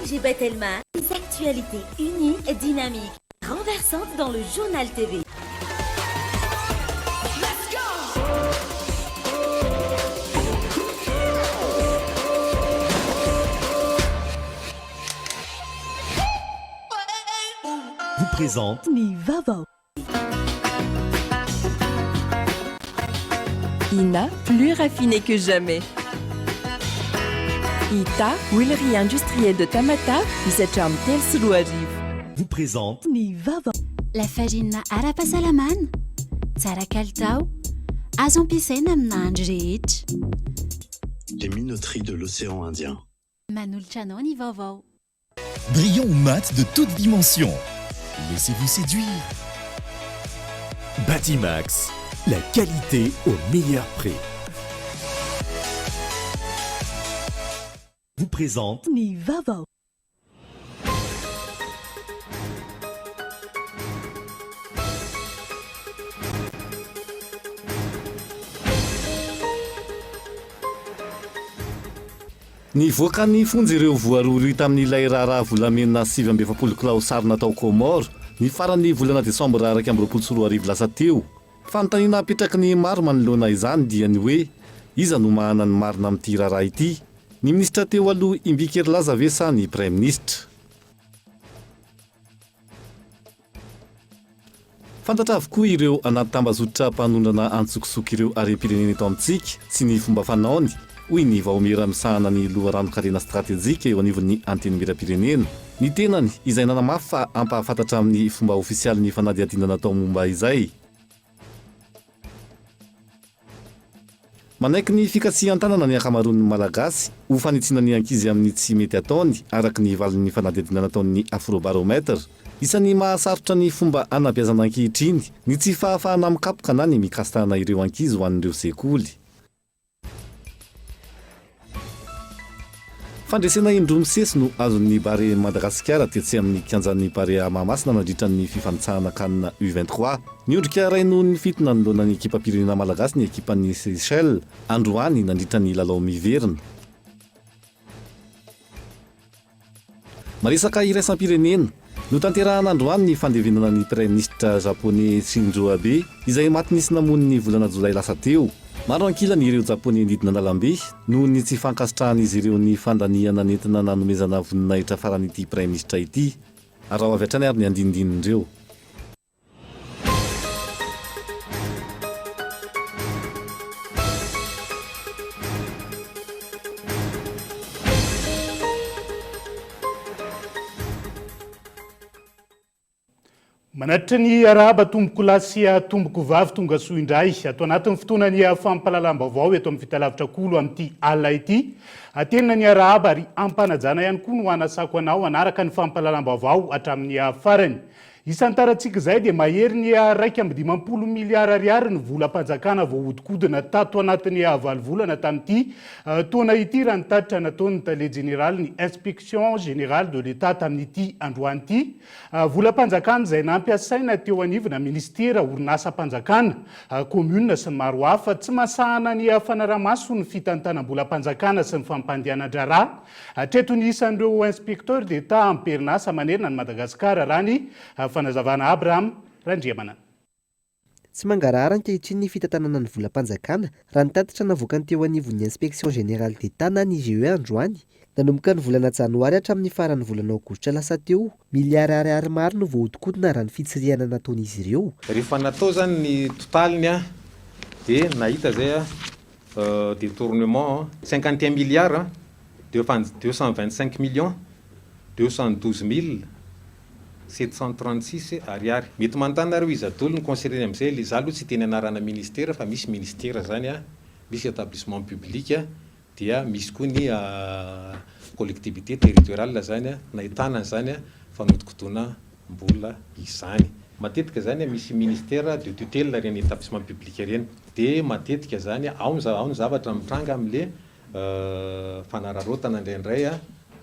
FG Batelma, des actualités uniques, dynamiques, renversantes dans le Journal TV. Vous présente Ny vaovao. Ina, plus raffiné que jamais. Ita, huilerie industrielle de Tamatave, izay hatramin'ny 2003. Vous présente Ny vaovao. Lafarinina ara-pahasalamana, tsara kalitao, azo ampiasaina amin'ny nahandro rehetra. Les minoteries de l'océan Indien. Manolotra anao ny vaovao. Brillant ou mat de toutes dimensions. Laissez-vous séduire. Batimax, la qualité au meilleur prix. Vous présente Ny vaovao. Nivoaka ny fonja ireo voarohirohy tamin'ilay raharaha volamena 49 kilao sarona tao Comores, ny faran'ny volana desambra 2021 lasa teo. Fanontaniana apetraky ny maro manoloana izany dia ny hoe, iza no mahana ny marina amin'ity raharaha ity? Ny minisitra teo aloha Imbiky Herilaza ve sa ny praiminisitra? Fantatra avokoa ireo anaty tambazotra mpanondrana antsokosoko ireo harem-pirenena eto amintsika sy ny fomba fanaony, hoy ny vaomiera misahana ny loharanon-karena stratejika eo anivon'ny Antenimierampirenena. Ny tenany izay nanamafy fa hampahafantatra amin'ny fomba ofisialy ny fanadihadiana natao momba izay. Manaiky ny fikasihan-tanana ny ankamaroan'ny Malagasy ho fanitsiana ny ankizy amin'ny tsy mety ataony, araka ny valin'ny fanadihadiana nataon'ny Afrobaromètre. Isan'ny mahasarotra ny fomba hanabeazana ankehitriny ny tsy fahafahana mikapoka na ny mikasi-tanana ireo ankizy ho an'ireo sekoly. Fandresena indroa misesy no azon'ny Barea Madagasikara tetsy amin'ny kianjan'ny Barea Mahamasina nandritra ny fifanintsanana Can U23. Niondrika iray noho ny fito nanoloana ny ekipam-pirenena malagasy ny ekipan'i Seychelles androany nandritra ny lalao miverina. Maresaka iraisam-pirenena, Notanterahana androany ny fandevenana ny Praiminisitra Japoney Shinzo Abe, izay maty nisy namono ny volana jolay lasa teo. Maro ankilany ireo Japoney nidina an-dalambe noho ny tsy fankasitrahan'izy ireo ny fandaniana nentina nanomezana voninahitra farany ity Praiminisitra ity. Araho avy hatrany ary ny andinindin'ireo. Manatitra ny arahaba tompoko lahy sy tompoko vavy tonga soa indray ato anatin'ny fotoanan'ny fampahalalam-baovao eto amin'ny fitalavitra kolo amin'ity alina ity. Atenina ny arahaba ary ampanajana ihany koa no hanasako anao hanaraka ny fampahalalam-baovao hatramin'ny farany. Isantarantsika izay dia mahery ny 51 miliara ariary ny volam-panjakana voahodinkodina tato anatin'ny valo volana tamin'ity taona ity raha ny tatitra nataon'ny tale jeneralin'ny Inspection Générale de l'Etat tamin'ity androany ity. Volam-panjakana izay nampiasaina teo anivona minisitera, orinasam-panjakana, commune sy ny maro hafa tsy mahasahana ny fanaraha-maso ny fitantanam-bolam-panjakana sy ny fampandehanan-draharaha Hatreto ny isan'ireo inspecteurs d'Etat am-perinasa manerana an'i Madagasikara, raha ny fanazavana Abraham Randriamanana. Tsy mangarahara ankehitriny ny fitantanana ny volam-panjakana, raha ny tatitra navoakan'ny teo anivon'ny Inspection Générale d'Etat na ny IGE androany. Nanomboka ny volana janoary hatramin'ny faran'ny volana aogositra lasa teo, miliara ariary maro no voahodinkodina raha ny fitsirihana nataon'izy ireo. Rehefa natao zany ny totaliny dia nahita zay Détournement, 51 milliards 225 millions 212 mille 736 ariary. Mety manontany nareo iza dolo ny concerné amizay, le za aloha tsy hiteny anarana ministera fa misy ministera zany a, misy établissement public dia misy koa ny collectivité territoriale zany nahitana an'izany fanodikodona mbola izany. Matetika zany misy ministère de tutelle ireny établissement public ireny de matetika zany ao ny ao ny zavatra mitranga amle fanararaotana indraindray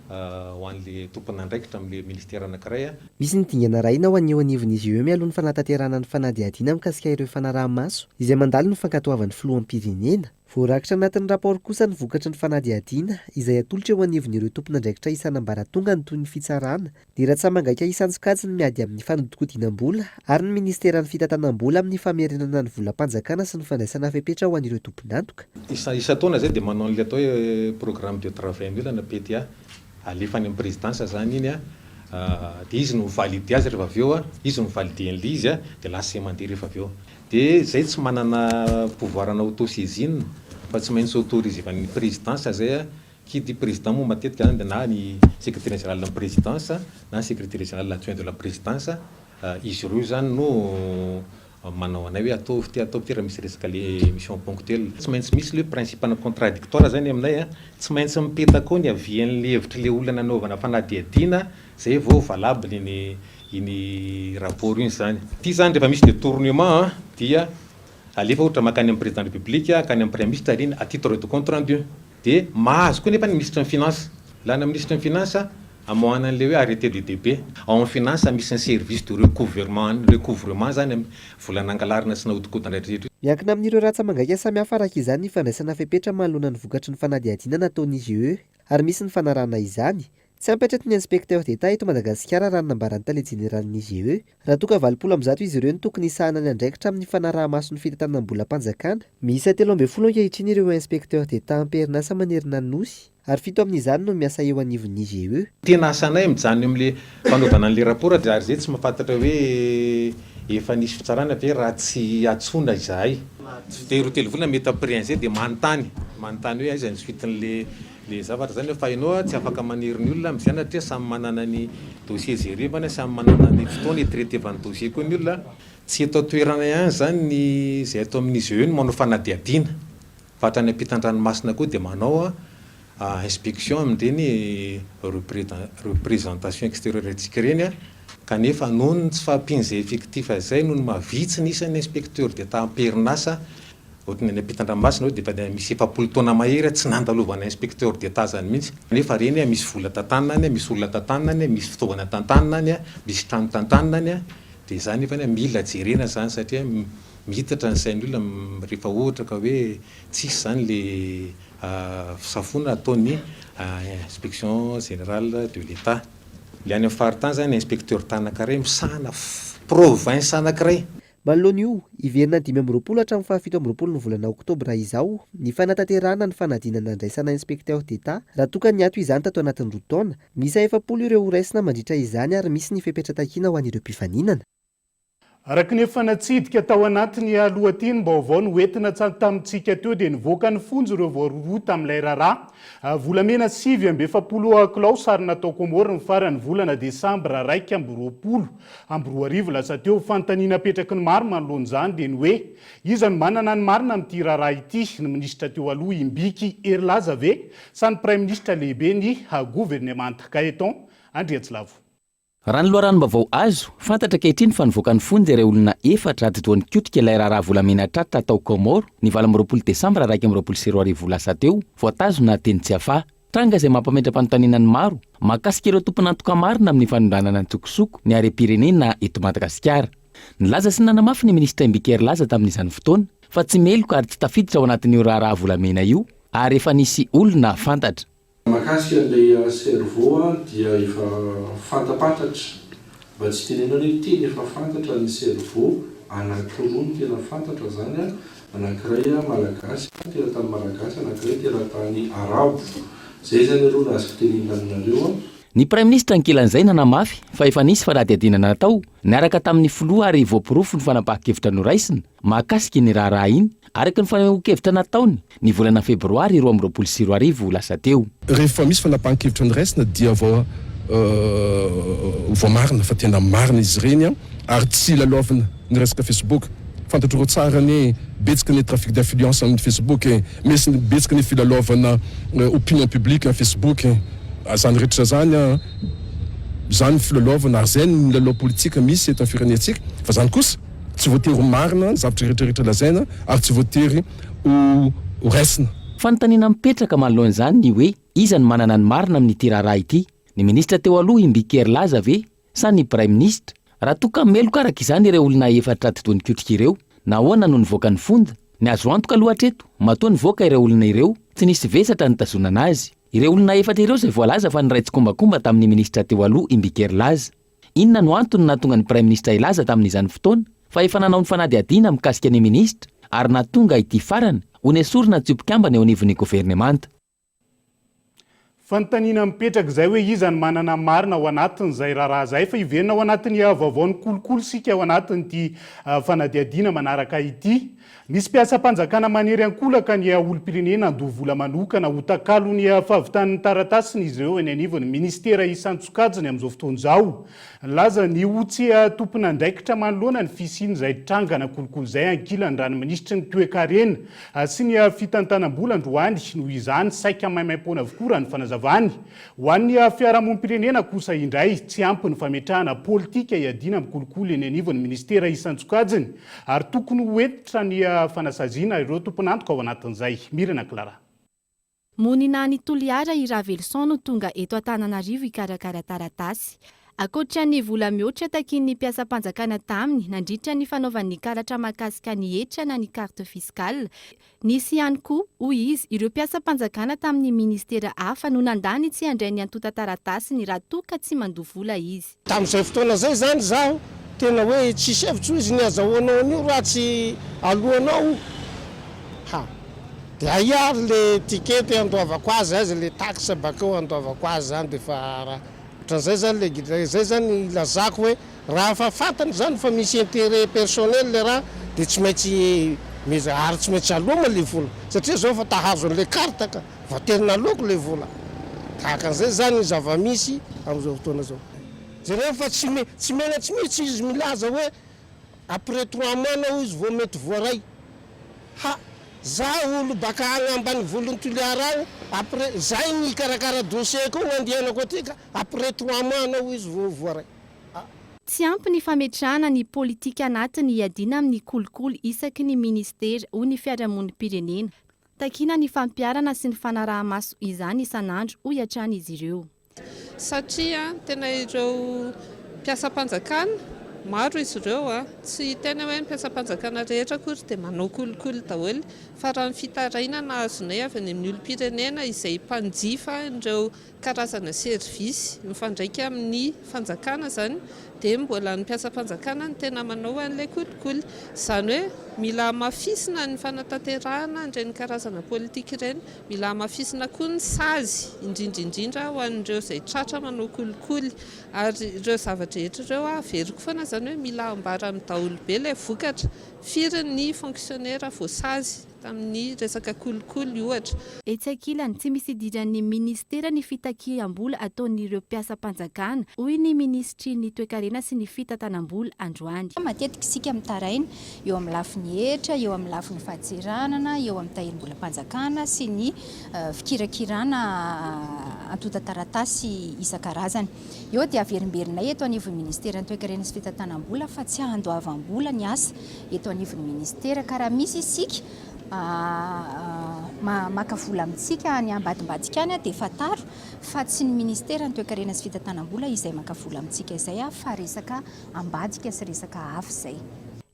ho an'le tompon'andraikitra amle ministère anakiray. Misy ny dingana arahina ho an'ny eo anivon'ny IGE mialoha ny fanatanterahana ny fanadihadiana mikasika ireo fanaraha-maso izay mandalo ny fankatoavan'ny filoham-pirenena. Voarakitra anatin'ny rapport kosa ny vokatry ny fanadihadiana izay atolotra eo anivon'ireo tompon'andraikitra isan'ambaratongany toy ny fitsarana, ny ratsa-mangaika isan-tsokajiny miady amin'ny fanodinkodinam-bola ary ny minisiteran'ny fitantanam-bola amin'ny famerenana ny volam-panjakana sy ny fandraisana fepetra ho an'ireo tompon'antoka. Isan-taona izay dia manao an'ilay atao hoe programme de travail annuel na PTA. Alefa any amin'ny présidence izany iny dia izy no mi-valider azy rehefa avy eo, izy no mi-valider an'ilay izy dia lasa izay mandeha rehefa avy eo. Dia zay tsy manana pouvoir ana auto-saisine fa tsy maintsy autoriser-van'ny présidence zay a, qui dit président moa matetika zany dia na ny secrétaire général ny présidence na ny secrétaire général adjoint de la présidence, izy ireo zany no manao anay hoe ataovy ty ataovy ty raha misy resaka le mission ponctuelle. Tsy maintsy misy le principe ana contradictoire zany aminay a, tsy maintsy mipetaka ao ny avis an'le hevitr'le olona nanaovana fanadihadiana zay vao valable iny iny rapport iny zany. Ity zany rehefa misy detournement dia alefa ohatra mankany amin'ny président république, hankany amin'ny praiminisitra ary iny à titre de compte rendu. Dia mahazo koa nefa ny minisitry ny finance. Lany minisitry ny finance amoahana an'ilay hoe arrêté de débet. Ao amin'ny finance misy ny service de recouvrement, recouvrement zany amin'ny vola nangalarina sy nahodinkodina rehetra rehetra. Miankina amin'ireo ratsa-mangaika samihafa araka izany ny fandraisana fepetra manoloana ny vokatry ny fanadihadiana nataon'ny IGE ary misy ny fanarahana izany. Tsy ampy hatreto ny Inspecteur d'Etat eto Madagasikara raha ny nambaran'ny tale jeneralin'ny IGE. Raha toa ka 80% izy ireo no tokony hisahana ny andraikitra amin'ny fanaraha-maso ny fitantanam-bolam-panjakana. Miisa 13 ankehitriny ireo Inspecteur d'Etat am-perinasa manerana ny Nosy ary fito amin'izany no miasa eo anivon'ny IGE. Tena asanay mijanona eo amin'le fanaovana an'le rapport dia ary zay tsy mahafantatra hoe efa nisy fitsarana ve raha tsy antsoina izahay. Dia ireo telo volana mety après an'izay dia manontany, manontany hoe aiza ny suite-n'le Le zavatra zany fa enao tsy afaka manery ny olona amzay satria samy manana ny dossier jerevany, samy manana ny fotoana hi-traitevany dossier koa ny olona. Tsy eto an-toerana ihany zany ny zay ato amin'ny IGE no manao fanadihadiana fa hatrany ampitan-dranomasina koa dia manao inspection amin'ireny représentation extérieure antsika ireny kanefa noho ny tsy fahampian'izay effectif izay noho ny maha vitsy ny isan'ny inspecteur d'Etat am-perinasa Ohatry ny any ampitan-dranomasina hoe dia efa misy 40 taona mahery tsy nandalovana inspecteur d'Etat zany mihitsy. Nefa reny misy vola tantanina any, misy olona tantanina any, misy fitaovana tantanina any, misy trano tantanina any. Dia izany nefa mila jerena izany satria mihitatra ny sain'ny olona rehefa ohatra ka hoe tsisy izany le fisafoana ataon'ny inspection générale de l'Etat. Le any amin'ny faritany izany inspecteur anankiray misahana province anankiray. Manoloana io, hiverina ny 25 hatramin'ny faha 27 ny volana oktobra izao ny fanatanterahana ny fanadinana andraisana inspecteur d'Etat raha toa ka niato izany tato anatin'ny 2 taona. Miisa 40 ireo horaisina mandritra izany ary misy ny fepetra takiana ho an'ireo mpifaninana. Araka ny efa natsidika tao anatin'ny lohatenim-baovao noentina tamintsika teo dia nivoaka ny fonja ireo voarohirohy tamin'ilay raharaha volamena 49 kilao sarona tao Comores ny faran'ny volana desambra 2021 lasa teo. Fanontaniana apetraky ny maro manoloana izany dia ny hoe iza no manana ny marina amin'ity raharaha ity, ny minisitra teo aloha Imbiki Herilaza ve sa ny praiminisitra lehibe ny governemanta Gaëtan Andriatsilavo? Raha ny loharanom-baovao azo, fantatra ankehitriny fa nivoaka ny fonja ireo olona efatra atidoha nikotrika ilay raharaha volamena tratra tao Comores ny 28 desambra 2021 lasa teo, voatazona teny Tsiafahy. Tranga izay mampametra-panontaniana ny maro mahakasika ireo tompon'antoka marina amin'ny fanondranana an-tsokosoko ny harem-pirenena eto Madagasikara. Nilaza sy nanamafy ny minisitra Imbiki Herilaza tamin'izany fotoana fa tsy meloka ary tsy tafiditra ao anatin'io raharaha volamena io ary efa nisy olona fantatra. Mahakasika an'ilay cerveau dia efa fantapantatra, mba tsy tenenana hoe tena efa fantatra ny cerveau anankiroa no tena fantatra zany an, anankiray malagasy, teratany malagasy, anankiray teratany arabo, zay zany aloha no azoko tenenina aminareo an. Ny Praiminisitra ankilan'izay nanamafy fa efa nisy fanadihadiana natao niaraka tamin'ny filoha ary voaporofo ny fanapahan-kevitra noraisina mahakasika iny raharaha iny araka ny fanehoan-kevitra nataony ny volana febroary 2022 lasa teo. Rehefa misy fanapahan-kevitra noraisina dia vao voamarina fa tena marina izy ireny ary tsy lalaovina ny resaka Facebook. Fantatrareo tsara anie betsaka ny trafic d'influence amin'ny Facebook e, misy betsaka ny filalaovana opinion publique amin'ny Facebook e, zany rehetra zany an, zany ny filalaovana ary zay ny lalao politika misy eto amin'ny firenentsika fa zany kosa tsy voatery ho marina ny zavatra rehetra rehetra lazaina ary tsy voatery ho raisina. Fanontaniana mipetraka manoloana izany ny hoe iza no manana ny marina amin'ity raharaha ity? Ny minisitra teo aloha Imbiki Herilaza ve sa ny praiminisitra? Raha toa ka meloka araka izany ireo olona efatra atidoha nikotrika ireo, nahoana no nivoaka ny fonja? Ny azo antoka aloha hatreto, matoa nivoaka ireo olona ireo, tsy nisy vesatra nitazonana azy. Ireo olona efatra ireo izay voalaza fa niray tsikombakomba tamin'ny minisitra teo aloha Imbiky Herilaza. Inona no antony nahatonga ny praiminisitra hilaza tamin'izany fotoana fa efa nanao ny fanadihadiana mikasika ny minisitra ary nahatonga ity farany ho nesorina tsy ho mpikambana eo anivon'ny governemanta? Fanontaniana mipetraka izay hoe iza no manana marina ao anatin'izay raharaha izay fa hiverina ao anatin'ny vaovaon'ny kolikoly isika ao anatin'ity fanadihadiana manaraka ity. Misy mpiasam-panjakana manery ankolaka ny olom-pirenena handoa vola manokana ho takalon'ny fahavitan'ny taratasiny izy ireo eny anivon'ny minisitera isan-tsokajiny amin'izao fotoana izao. Nilaza ny ho tsy tompon'andraikitra manoloana ny fisian'izay trangana kolikoly izay ankilany raha ny minisitry ny toekarena sy ny fitantanam-bola androany noho izany saika maimaimpoana avokoa raha ny fanazavany. Ho an'ny fiarahamonim-pirenena kosa indray tsy ampy ny fametrahana politika hiadiana amin'ny kolikoly eny anivon'ny minisitera isan-tsokajiny ary tokony ho hentitra ny fanasaziana ireo tompon'antoka ao anatin'izay. Mirana Clara. Monina any Toliara i Raveloson no tonga eto Antananarivo hikarakara taratasy. Ankoatra ny vola mihoatra takian'ny mpiasam-panjakana taminy nandritra ny fanaovany ny karatra mahakasika ny hetra na ny carte fiscale, nisy ihany koa, hoy izy, ireo mpiasam-panjakana tamin'ny minisitera hafa no nandà ny tsy handray ny antontan-taratasiny raha toa ka tsy mandoa vola izy. Tamin'izay fotoana izay izany izaho tena hoe tsisy hevitra hoy izy ny azahoanao an'io raha tsy aloanao ha. Dia aia ary le ticket andoavako azy, aiza le taxe bakeo andoavako azy zany de efa raha ohatran'izay zany le gidra, izay zany ilazako hoe raha efa fantany zany fa misy interet personnel le raha de tsy maintsy miezaka ary tsy maintsy aloa moa le vola satria zao efa ta hahazo an'le carte ka voatery naloako le vola, tahaka an'izay zany ny zava-misy amin'izao fotoana izao. Jereo fa tsy tsy menatsy mihitsy izy milaza hoe Après trois mois nao izy vao mety voaray. Ha! Za olo baka agny ambanivolon'i Toliara agny, après zay nikarakara dossier ko nandihanako aty ka après trois mois nao izy vao voaray. Ha! Tsy ampy ny fametrahana ny politika anatiny hiadiana amin'ny kolikoly isaky ny minisitera, hoy ny fiarahamonim-pirenena. Takiana ny fampiharana sy ny fanaraha-maso izany isan'andro, hoy hatrany izy ireo. Satria tena ireo mpiasam-panjakana, maro izy ireo, tsy hiteny aho hoe ny mpiasam-panjakana rehetra akory dia manao kolikoly daholo, fa raha ny fitarainana azonay avy any amin'ny olom-pirenena izay mpanjifa an'ireo karazana service mifandraika amin'ny fanjakana izany dia mbola ny mpiasam-panjakana no tena manao an'ilay kolikoly. Izany hoe mila hamafisina ny fanatanterahana an'ireny karazana politika ireny. Mila hamafisina koa ny sazy, indrindra indrindra ho an'ireo izay tratra manao kolikoly. Ary ireo zava-drehetra ireo, averiko foana izany hoe mila ambara amin'ny daholobe ilay vokatra. Firy ny fonctionnaire voasazy tamin'ny resaka kolikoly ohatra. Etsy ankilany, tsy misy idiran'ny minisitera ny fitakiam-bola ataon'ireo mpiasam-panjakana, hoy ny minisitry ny Toekarena sy ny fitantanam-bola androany. Matetika isika mitaraina eo amin'ny lafiny hetra, eo amin'ny lafiny fadintseranana, eo amin'ny tahirim-bolam-panjakana sy ny fikirakirana antontan-taratasy isan-karazany. Eo dia averimberinay eto anivon'ny Ministeran'ny Toekarena sy Fitantanam-bola fa tsy handoavam-bola ny asa eto anivon'ny Ministera ka raha misy isika maka vola amintsika any ambadimbadika any dia fantaro fa tsy ny Ministeran'ny Toekarena sy Fitantanam-bola izay maka vola amintsika izay fa resaka ambadika sy resaka hafa izay.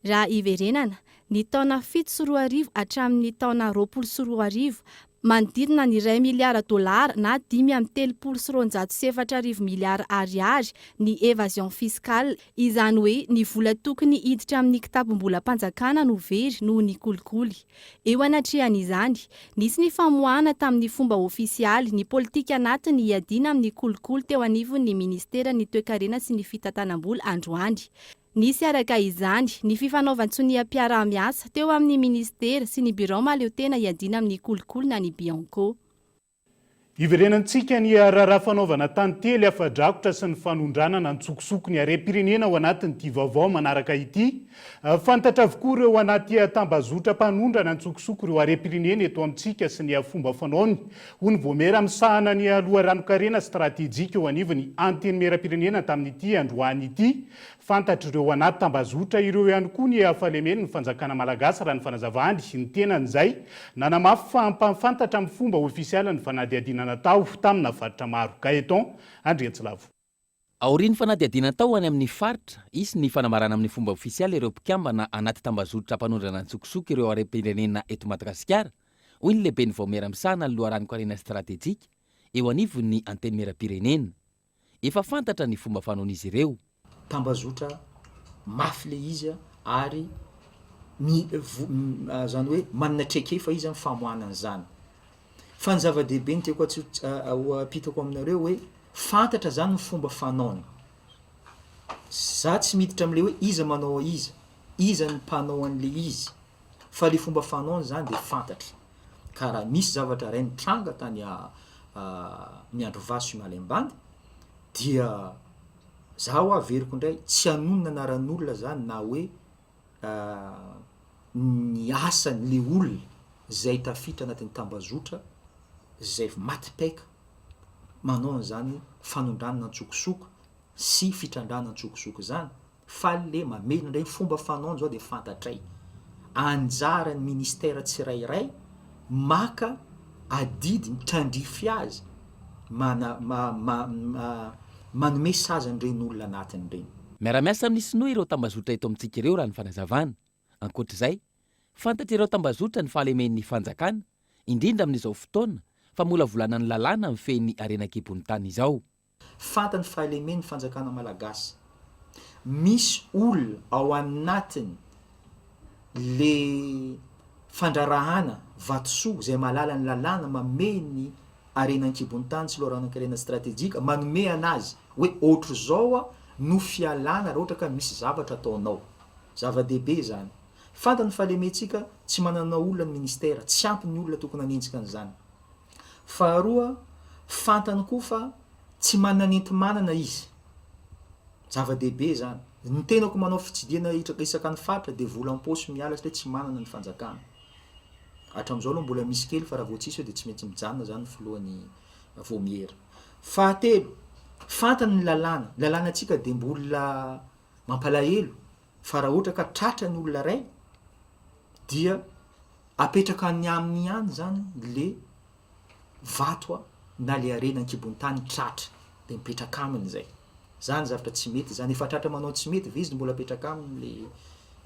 Raha hiverenana, ny taona 2007 hatramin'ny taona 2020, manodidina ny iray miliara dolara na 235 miliara ariary ny évasion fiscale, izany hoe ny vola tokony hiditra amin'ny kitapom-bolam-panjakana no very noho ny kolikoly. Eo anatrehan'izany, nisy ny famoahana tamin'ny fomba ofisialy ny politika anatiny hiadiana amin'ny kolikoly teo anivon'ny minisiteran'ny Toekarena sy ny Fitantanam-bola androany. Nisy araka izany ny fifanaovan-tsoniam-piaraha-miasa teo amin'ny minisitera sy ny birao mahaleotena hiadiana amin'ny kolikoly na ny Bianco. Hiverenantsika ny raharaha fanaovana tantely afa-drakotra sy ny fanondranana an-tsokosoko ny harem-pirenena ao anatin'ity vaovao manaraka ity. Fantatra avokoa ireo anaty tambazotra mpanondrana an-tsokosoko ireo harem-pirenena eto amintsika sy ny fomba fanaony, hoy ny Vaomiera misahana ny loharanon-karena stratejika eo anivon'ny Antenimierampirenena tamin'ity androany ity. Fantatr'ireo anaty tambazotra ireo ihany koa ny fahalemen'ny fanjakana malagasy raha ny fanazavany ny tenany izay nanamafy fa hampahafantatra amin'ny fomba ofisialy ny fanadihadiana natao tamina faritra maro. Gaëtan Andriantsilavo. Aorian'ny fanadihadiana atao any amin'ny faritra, hisy ny fanambarana amin'ny fomba ofisialy ireo mpikambana anaty tambazotra mpanondrana an-tsokosoko ireo harem-pirenena eto Madagasikara, hoy ny lehiben'ny vaomiera misahana ny loharanon-karena stratejika eo anivon'ny Antenimierampirenena. Efa fantatra ny fomba fanaon'izy ireo. Tambazotra mafy le izy ary mi vo zany hoe manana traikefa izy amin'ny famoahana an'izany. Fa ny zava-dehibe ny tiako ho ampitako aminareo hoe fantatra zany ny fomba fanaony. Za tsy miditra amle hoe iza manao iza, iza ny mpanao an'le izy fa le fomba fanaony zany de fantatra. Ka raha nisy zavatra ray nitranga tany Miandrivazo sy Malaimbandy dia za hoa averiko indray tsy hanonona anaran'olona za na hoe ny asany le olona zay tafiditra anatin'ny tambazotra zay maty paika manao an'izany fanondranana antsokosoko sy fitrandrahana antsokosoko izany fa le mamerina indray ny fomba fanaony zao de fantatray anjaran'ny ministère tsirairay maka adidy mitandrify azy mana ma ma manome sazy an'ireny olona anatiny ireny. Miara-miasa amin'ny sinoa ireo tambazotra eto amintsika ireo raha ny fanazavana. Ankoatra izay, fantatr'ireo tambazotra ny fahalemen'ny fanjakana, indrindra amin'izao fotoana famolavolana ny lalàna mifehy ny harena an-kibon'ny tany izao. Fantany fahalemen'ny fanjakana malagasy. Misy olona ao anatiny le fandrarahana vatosoa izay mahalala ny lalàna mamehy ny harena an-kibon'ny tany sy loharanon-karena stratejika, manome anazy hoe ohatr'izao no fialana raha ohatra ka misy zavatra ataonao. Zava-dehibe izany. Fantany fahalementsika, tsy manana olona ny ministera, tsy ampy ny olona tokony hanenjika an'izany. Faharoa, fantany koa fa tsy manana enti-manana izy. Zava-dehibe izany. Ny tenako manao fitsidihana isaka ny faritra dia vola am-paosy miala satria tsy manana ny fanjakana. Hatramin'izao aloha mbola misy kely fa raha vao tsisy eo dia tsy maintsy mijanona izany ny filohan'ny vaomiera. Fahatelo, fantany ny lalàna. Ny lalànantsika dia mbola mampalahelo fa raha ohatra ka tratra ny olona iray dia apetraka any aminy ihany izany le vato na le harena an-kibon'ny tany tratra dia mipetraka aminy izay. Zany zavatra tsy mety zany, efa tratra manao tsy mety ve izy no mbola apetraka aminy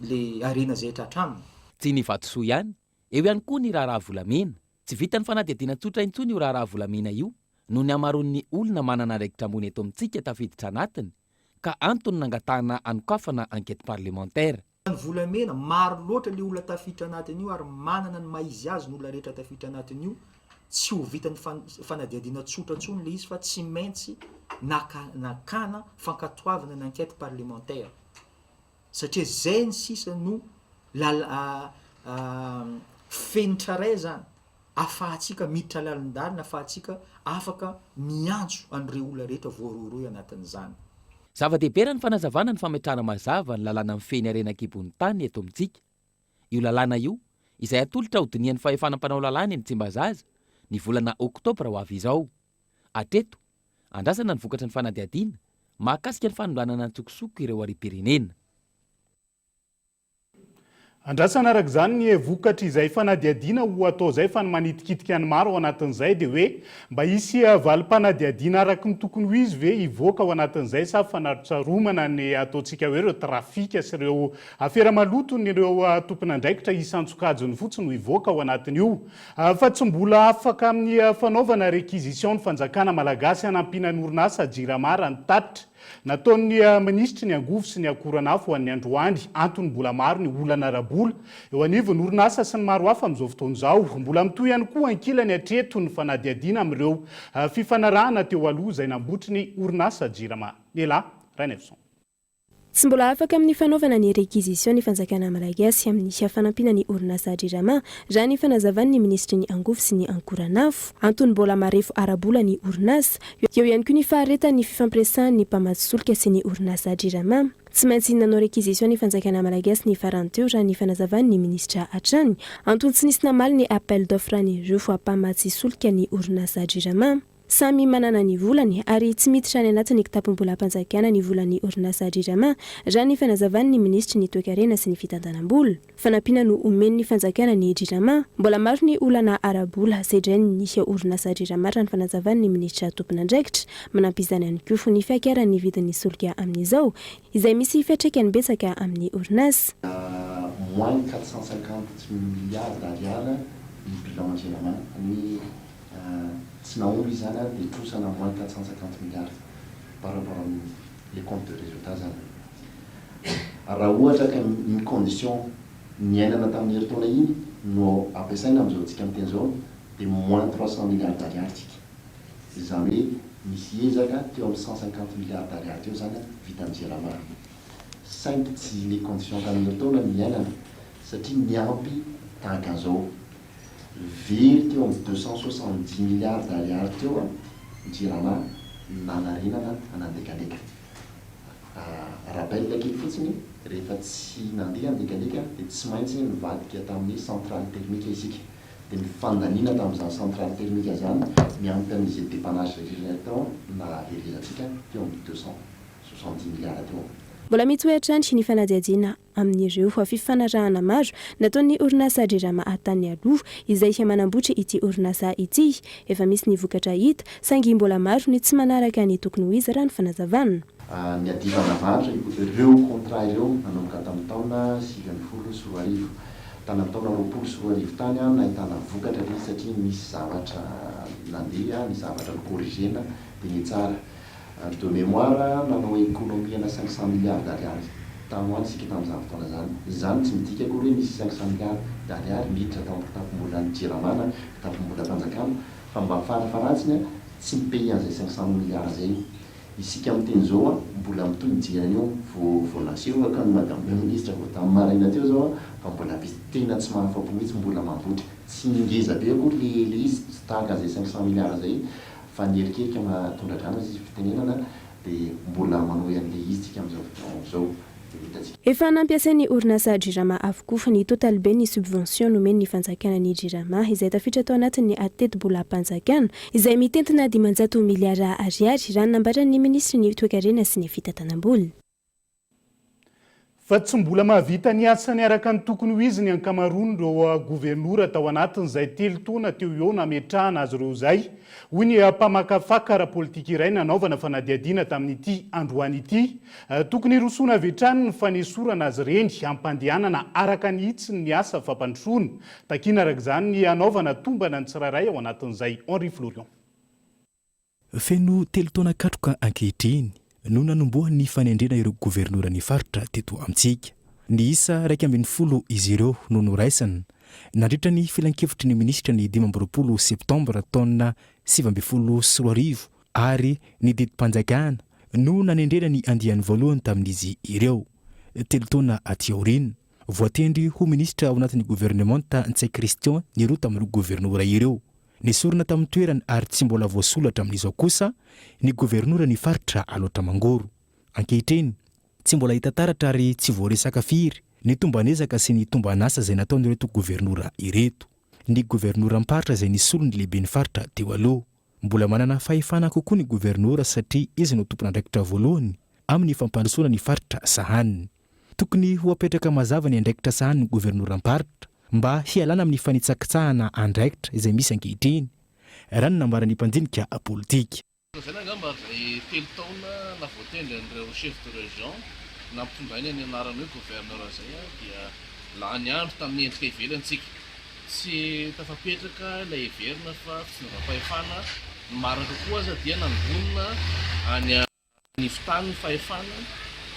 le le harena izay tratra aminy? Tsy ny vatosoa ihany, eo ihany koa ny raharaha volamena. Tsy vitan'ny fanadihadiana tsotra intsony io raharaha volamena io noho ny hamaroan'ny olona manana andraikitra ambony eto amintsika tafiditra anatiny ka antony nangatahana hanokafana enquête parlementaire. Ny volamena, maro loatra le olona tafiditra anatin'io ary manana ny maha izy azy ny olona rehetra tafiditra anatin'io, tsy ho vitan'ny fanadihadiana tsotra intsony le izy fa tsy maintsy naka nakana fankatoavana ny enquête parlementaire satria zay ny sisa no lala fenitra ray zany afahantsika miditra lalindalina, afahantsika afaka miantso an'ireo olona rehetra voarohirohy anatin'izany. Zava-dehibe raha ny fanazavana ny fametrahana mazava ny lalàna mifehy ny harena an-kibon'ny tany eto amintsika. Io lalàna io, izay hatolotra ho dinihan'ny fahefana mpanao lalàna eny Tsimbazaza, ny volana oktobra ho avy izao. Hatreto, andrasana ny vokatry ny fanadihadiana mahakasika ny fanondranana an-tsokosoko ireo harem-pirenena. Andrasana araka izany ny vokatr'izay fanadihadiana ho atao izay fa ny manitikitika ny maro ao anatin'izay dia hoe mba hisy valim-panadihadiana araka ny tokony ho izy ve hivoaka ao anatin'izay sa fanarotsaromana ny ataontsika hoe ireo trafika sy ireo afera maloton'ireo tompon'andraikitra isan-tsokajiny fotsiny no hivoaka ao anatin'io fa tsy mbola afaka amin'ny fanaovana réquisition ny fanjakana malagasy hanampiana ny orinasa Jirama raha ny tatitra Nataon'ny minisitry ny angovo sy ny akoran'afo ho an'ny androany, antony mbola maro ny olana ara-bola eo anivon'ny orinasa sy ny maro hafa amin'izao fotoana izao. Mbola mitohy ihany koa ankilany hatreto ny fanadihadiana amin'ireo fifanarahana teo aloha izay nambotry ny orinasa Jirama. Lehilahy, Rainaivoson. Tsy mbola afaka amin'ny fanaovana ny réquisition ny fanjakana malagasy amin'ny fanampiana ny orinasa Jirama, raha ny fanazavan'ny minisitry ny angovo sy ny ankoran'afo. Antony mbola marefo ara-bola ny orinasa. Eo ihany koa ny faharetan'ny fifampiresahan'ny mpamatsy solika sy ny orinasa Jirama. Tsy maintsy nanao réquisition ny fanjakana malagasy ny farany teo raha ny fanazavan'ny minisitra hatrany. Antony tsy nisy namaly ny appel d'offre an'ireo mpamatsy solika ny orinasa Jirama. Samy manana ny volany ary tsy miditra any anatin'ny kitapom-bolam-panjakana ny volan'ny orinasa Jirama, raha ny fanazavan'ny minisitry ny Toekarena sy ny fitantanam-bola. Fanampiana no omen'ny fanjakana ny Jirama. Mbola maro ny olana ara-bola sedrain'ny orinasa Jirama raha ny fanazavan'ny minisitra tompon'andraikitra. Manampy izany ihany koa ny fiakaran'ny vidin'ny solika amin'izao, izay misy fiantraikany betsaka amin'ny orinasa. Moins 450 milliards d'ariary ny bilan Jirama. Ny Tsy nahomby izany ary dia trosana moins 450 milliards par rapport amin'ny le compte de résultat zany. Raha ohatra ka ny condition niainana tamin'ny herintaona iny no ampiasaina amin'izao tsika miteny izao dia moins 300 milliards d'ariary tsika. Izany hoe nisy ezaka teo amin'ny 150 milliards d'ariary teo izany vitan'ny Jirama. Saingy tsy le condition tamin'ny herintaona no niainana satria niampy tahaka an'izao. Very teo amin'ny 270 milliards d'ariary teo ny Jirama nanarenana an'Andekaleka. Rappel kely fotsiny, rehefa tsy nandeha Andekaleka dia tsy maintsy nivadika tamin'ny centrale thermique isika. Dia ny fandaniana tamin'izany centrale thermique izany miampy an'izay dépannage rehetra tao nahaverezantsika teo amin'ny 270 milliards teo. Mbola mitohy hatrany ny fanadihadiana amin'ireo fifanarahana maro nataon'ny orinasa Jirama tany aloha izay manambotry ity orinasa ity. Efa misy ny vokatra hita, saingy mbola maro ny tsy manaraka ny tokony ho izy raha ny fanazavana. Niadivana varotra ireo contrat ireo nanomboka tamin'ny taona 2019. Tany amin'ny taona 2020 tany nahitana vokatra ilay izy satria nisy zavatra nandeha, nisy zavatra ni-corriger-na dia nitsara. De mémoire, nanao économie ana 500 milliards d'ariary tany ho any isika tamin'izany fotoana izany. Izany tsy midika akory hoe nisy 500 milliards d'ariary niditra tao amin'ny kitapom-bolan'ny Jirama na kitapom-bolam-panjakana fa mba farafaharatsiny tsy mi-payer an'izay 500 milliards izay isika miteny izao mbola mitohy mijery an'io vao vao naseho ka ny madame le ministre vao tamin'ny maraina teo izao fa mbola misy tena tsy mahafa-po mihitsy mbola mambotra tsy ngeza be akory le le izy tsy tahaka an'izay 500 milliards izay Fa ny erikerika maha-tondra-drano izy fitenenana dia mbola manohy an'ilay izy tsika amin'izao fotoana izao dia ho hitantsika. Efa nampiasain'ny orinasa Jirama avokoa ny totaliben'ny subvention nomen'ny fanjakana ny Jirama izay tafiditra tao anatin'ny tetibolam-panjakana izay mitentina 500 miliara ariary raha ny nambaran'ny minisitry ny toekarena sy ny fitantanam-bola. Fa tsy mbola mahavita ny asany araka ny tokony ho izy ny ankamaroan'ireo governora tao anatin'izay telo taona teo eo nametrahana azy ireo izay, hoy ny mpamakafaka ara-politika iray nanaovana fanadihadiana tamin'ity androany ity. Tokony hirosoana avy hatrany ny fanesorana azy ireny hampandehanana araka ny hitsiny ny asa fampandrosoana. Takiana araka izany ny hanaovana tombana ny tsirairay ao anatin'izay. Henri Florian. Feno telo taona katroka ankehitriny no nanombohan'ny fanendrena ireo governoran'ny faritra teto amintsika. Niisa 11 izy ireo no noraisina nandritra ny filankevitry ny minisitra ny 25 septambra taona 2019 ary ny didim-panjakana no nanendrena ny andiany voalohany tamin'izy ireo. Telo taona aty aoriana, voatendry ho minisitra ao anatin'ny governemanta Ntsay Christian ny roa tamin'ireo governora ireo. Nesorina tamin'ny toerany ary tsy mbola voasolo hatramin'izao kosa ny governoran'ny faritra Alaotra Mangoro. Ankehitriny, tsy mbola hita taratra ary tsy voaresaka firy ny tomban'ezaka sy ny tomban'asa izay nataon'ireto governora ireto. Ny governoram-paritra izay nisolo ny lehiben'ny faritra teo aloha. Mbola manana fahefana kokoa ny governora satria izy no tompon'andraikitra voalohany amin'ny fampandrosoana ny faritra sahaniny. Tokony ho apetraka mazava ny andraikitra sahanin'ny governoram-paritra mba hialana amin'ny fanitsakitsahana andraikitra izay misy ankehitriny, raha ny nambaran'ny mpandinika politika. Lazaina angamba izay telo taona nahavoatendry an'ireo chef de région nampitondraina ny anarany hoe gouverneur izay dia lany andro tamin'ny endrika ivelany tsika. Tsy tafapetraka ilay heverina fa fitsinjaram-pahefana, ny marina kokoa aza dia nangonina any Nivotany ny fahefana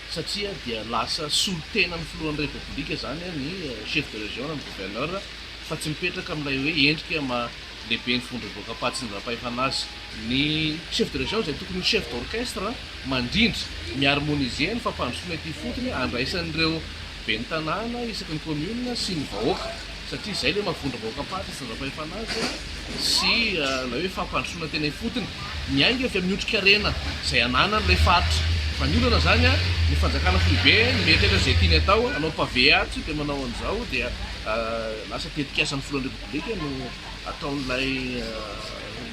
satria dia lasa solontenan'ny filohan'ny Repoblika izany ny chef de région na ny gouverneur fa tsy mipetraka amin'ilay hoe endrika maha lehiben'ny vondrom-boakam-pahatsinjaram-pahefana azy. Ny chef de région izay tokony ho chef d'orchestre mandrindra, mi-harmoniser ny fampandrosoana ety ifotony andraisan'ireo ben'ny tanàna isaky ny commune sy ny vahoaka satria izay ilay maha vondrom-bahoakam-paritra itsinjaram-pahefana azy sy ilay hoe fampandrosoana tena ifotony miainga avy amin'ny otrikarena izay ananan'ilay faritra. Fa ny olana izany, ny fanjakana foibe no mieritreritra izay tiany atao, hanao pavé atsy dia manao an'izao dia lasa tetikasan'ny filohan'ny Repoblika no ataon'ilay.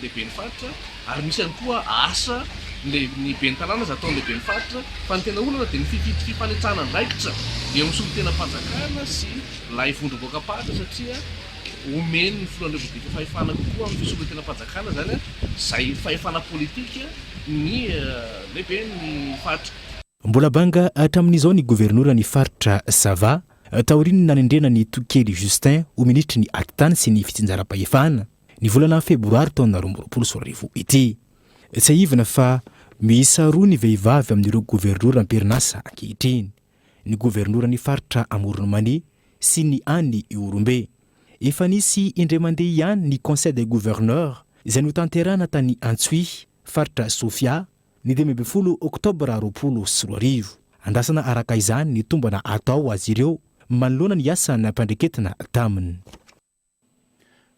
lehiben'ny faritra ary misy ihany koa asa ny ny ben'ny tanàna izay ataon'ny lehiben'ny faritra fa ny tena olana dia ny fifanetsahana andraikitra eo amin'ny solontenam-panjakana sy ilay vondrom-bahoakam-paritra satria omen'ny filohan'ny Repoblika fahefana kokoa amin'ny fisolotenam-panjakana izany izay fahefana politika ny lehiben'ny faritra. Mbola banga hatramin'izao ny governoran'ny faritra Sava, taorian'ny nanendrena an'i Tokely Justin ho minisitry ny Atitany sy ny fitsinjaram-pahefana, ny volana febroary taona 2022 ity. Tsiahivina fa miisa roa ny vehivavy amin'ireo governora am-perinasa ankehitriny, ny governoran'ny faritra Amoron'i Mania sy ny any Ihorombe. Efa nisy indray mandeha ihany ny Conseil des gouverneurs izay notanterahana tany Antsohihy, faritra Sofia, ny 15 oktobra 2020. Andrasana araka izany ny tombana atao azy ireo manoloana ny asa nampiandraiketina taminy.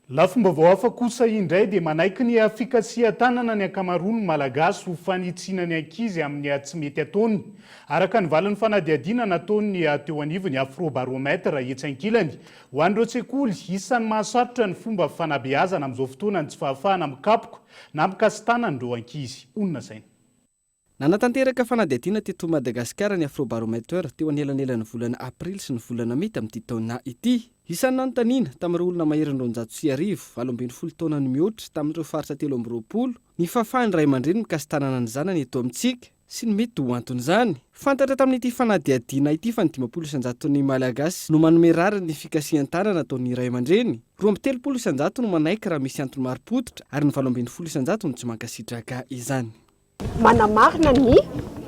Lafim-baovao hafa kosa indray dia manaiky ny fikasihan-tanana ny ankamaroan'ny Malagasy ho fanitsiana ny ankizy amin'ny tsy mety ataony. Araka ny valin'ny fanadihadiana nataon'ny teo anivon'ny Afrobaromètre etsy ankilany, ho an'ireo sekoly, isan'ny mahasarotra ny fomba fanabeazana amin'izao fotoana ny tsy fahafahana mikapoka na mikasi-tanana ireo ankizy. Honina saina. Nanatanteraka fanadihadiana teto Madagasikara ny Afrobarometer teo anelanelan'ny volana aprily sy ny volana mey tamin'ity taona ity. Isan'ny nanontaniana, tamin'ireo olona maherin'ny 1200, 18 taona no mihoatra, tamin'ireo faritra 23, ny fahafahan'ny ray aman-dreny mikasi-tanana ny zanany eto amintsika, sy ny mety ho anton'izany. Fantatra tamin'ity fanadihadiana ity fa ny 50 isan-jaton'ny Malagasy no manome rariny ny fikasihan-tanana ataon'ny ray aman-dreny, 32 isan-jato no manaiky raha misy antony marim-pototra ary ny 18 isan-jato no tsy mankasitraka izany. Manamarina ny